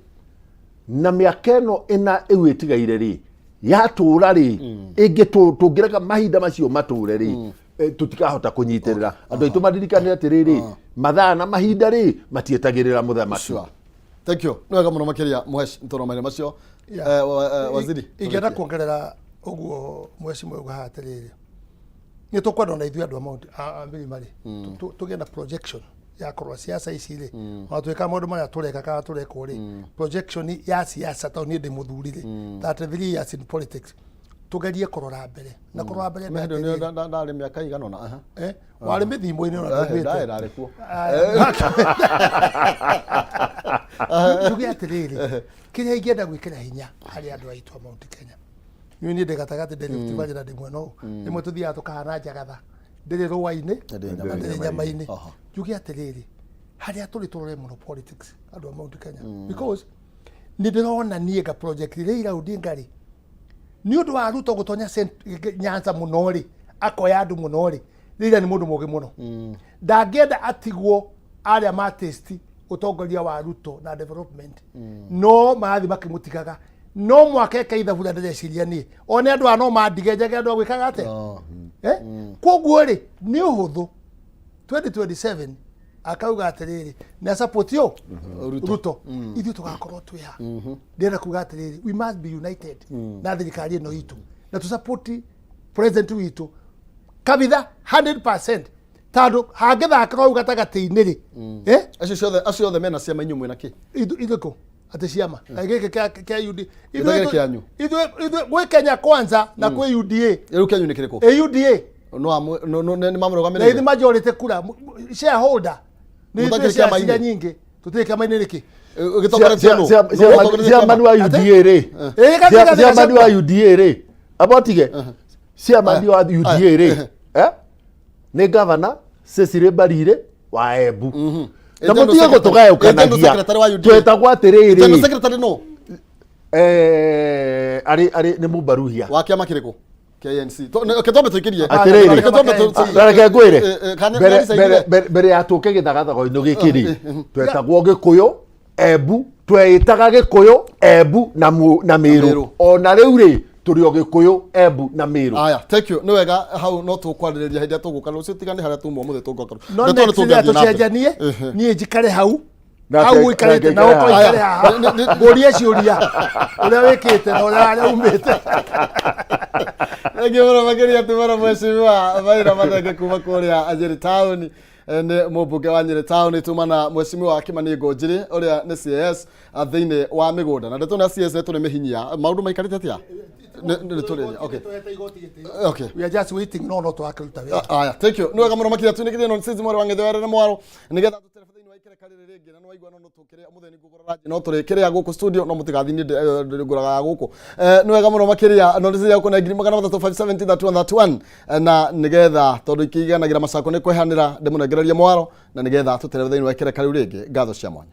S1: na mĩaka ĩno ĩna ĩu ĩtigaire rĩ, yatũra rĩ, ĩngĩ tũngĩreka mahinda macio matũre rĩ. Tũtikahota kũnyitĩrĩra andũ aitũ maririkane atĩrĩrĩ, mathaa na mahinda rĩ matietagĩrĩra mũthamaki.
S2: Sure. Thank you. Nĩ wega mũno makĩria mũhesh ntoro mahinda macio.
S3: Yeah.
S2: Waziri.
S3: Ingĩenda kuongerera ũguo mheshimiwa auga haha atĩrĩrĩ, nĩ tũkwenda ona ithuĩ andũ a Mount- a mĩrima rĩ, tũgĩe na projection ya kũrora siasa ici rĩ, ona twĩka maũndũ marĩa tũreka kana tũrekwo rĩ, projection ya siasa, tondũ niĩ ndĩ mũthuri rĩ, 33 years in politics, tũgerie kũrora mbere na kũrora mbere nĩ
S2: Mehendo
S3: atĩrĩrĩ,
S2: nĩ ndarĩ mĩaka igana ũna. Aha.
S3: Warĩ mĩthimũ-inĩ ona
S2: Eh,
S3: ndumĩte.
S2: ndarĩ ndarĩ kuo.
S3: Njuge atĩrĩrĩ, kĩrĩa ingĩenda gwĩkĩra hinya harĩ andũ aitũ a Mount Kenya, niĩ niĩ ndĩ gatagatĩ, ndĩ Rift Valley na ndĩ mwena ũyũ, rĩmwe tũthiaga tũkahana njagatha, ndĩrĩ rũa-inĩ
S2: Ndĩrĩ
S3: na ndĩrĩ nyama-inĩ.
S2: Aha.
S3: Njuge atĩrĩrĩ, harĩa tũrĩ tũrore mũno politics, andũ a Mount Kenya, because nĩ ndĩrona niĩ nga project Raila Odinga rĩ, nĩ ũndũ wa Ruto gũtonya Nyanza mũno rĩ, akoya andũ mũno rĩ, Raila nĩ mũndũ mũgĩ mũno, ndangĩenda atigwo arĩa ma taste ũtongoria wa Ruto na development, no marathiĩ makĩmũtigaga. No mwaka eke ithabu rĩa ndĩreciria niĩ one andũ aya no mandige njage andũ a gwĩkaga atĩa. Koguo rĩ, nĩ ũhũthũ 2027 akauga atĩrĩrĩ, nĩ support yo
S2: Ruto.
S3: Ruto, ithuĩ tũgakorwo twĩ ha. Ndĩrenda kuga atĩrĩrĩ, we must be united na thirikari ĩno itũ na tũ support president witũ kabitha 100%, tondũ hangĩthakĩrwo hau gatagatĩ-inĩ rĩ,
S2: Acio ciothe, acio othe mena ciama, inyuĩ mwĩna kĩ?
S3: Ithuĩ kũ atĩ ciama kaĩ gĩkĩ kĩa UD
S2: Gĩtagĩrĩ kĩanyu.
S3: Ithuĩ gwĩ Kenya Kwanza na kwĩ UDA.
S2: Rĩu kĩanyu nĩ kĩrĩkũ?
S3: Ĩ UDA.
S2: No amwe no no nĩ
S3: Na ithuĩ
S2: mamũrũgamĩrĩire.
S3: Majority kura shareholder nĩ
S2: Mũtakĩrĩ
S3: ithuĩ shares
S2: kĩama-inĩ?
S3: iria nyingĩ tũtirĩ kĩama-inĩ nĩkĩ?
S2: Gĩtongoretio nũ? Nũ ũtongoretie
S1: Chairman wa
S2: kĩama?
S1: UDA rĩ,
S3: Ĩ, gathĩ-
S1: chairman wa UDA rĩ, abotige chairman wa UDA rĩ, nĩ governor Cecily Mbarire wa Embu, na
S2: General
S1: mũtige
S2: Secretary- General
S1: gũtũgayũkanagia.
S2: Secretary wa UDA.
S1: Twetagwo
S2: General
S1: atĩrĩrĩ,
S2: Secretary nũ?
S1: Arĩ nĩ mũmbaruhia.
S2: Wa kĩama kĩrĩkũ? KNC. Reke twambe tũikĩrie.
S1: Atĩrĩrĩ,
S2: Reke twambe
S1: na reke ngwĩre,
S2: Kana nĩ
S1: mbere ya tũke gĩthagathago-inĩ gĩkĩ rĩ, twetagwo Gĩkũyũ Embu, tweĩtaga Gĩkũyũ Embu na
S2: Mĩrũ.
S1: Mĩrũ, ona rĩu rĩ tũrĩ o Gĩkũyũ Embu na Mĩrũ.
S2: Aya, thank you. Nĩ wega, hau no tũkwarĩrĩria hĩndĩ ĩrĩa tũgũka rũciũ, tiga nĩ harĩa tuma ũmũthĩ tũngĩoka.
S3: No
S2: Ndeto nĩ
S3: next
S2: tũngĩathiĩ
S3: rĩrĩa
S2: na mbere.
S3: tũcenjanie, niĩ njikare hau
S1: Nake-
S3: hau ũikarĩte
S1: nake
S3: na
S1: aikare
S3: ũko
S1: haha.
S3: ikare haha, ngũrie ciũria ũrĩa wĩkĩte na ũrĩa harĩa umĩte.
S2: Thank you mũno makĩria tumara mheshimiwa Maina Mathenge kuma kũrĩa Nyĩrĩ town. Nĩ mũmbunge wa Nyĩrĩ town, tuma na mheshimiwa Kimani Ngũnjiri ũrĩa nĩ CS thĩinĩ wa mĩgũnda, na ndeto na CS nĩ tũrĩ mĩhinyia maũndũ maikarĩte atĩa. Nĩ tũrĩ okay.
S3: We are just waiting, no tũrakĩruta wĩra.
S2: Aya, thank you. Nĩ wega mũno makĩria tunĩkĩrie no nĩ mwaro wa ng'ethe were na mwaro nĩgetha tũterebe thĩinĩ wa ikereka rĩrĩ rĩngĩ, na nĩwaigua no tũkĩrĩa mũtheni ngũgũra no tũrĩ kĩrĩa gũkũ studio, no mũtigathiĩ niĩ ngũraga gũkũ. Nĩ wega mũno makĩria no nĩ gũkũ na 300 570 31 31, na nĩgetha tondũ ikĩiganagĩra macako nĩ kwehanĩra ndĩmũnengererie mwaro na nĩgetha tũterebe thĩinĩ wa ikereka rĩu rĩngĩ. Ngatho cia mwanya.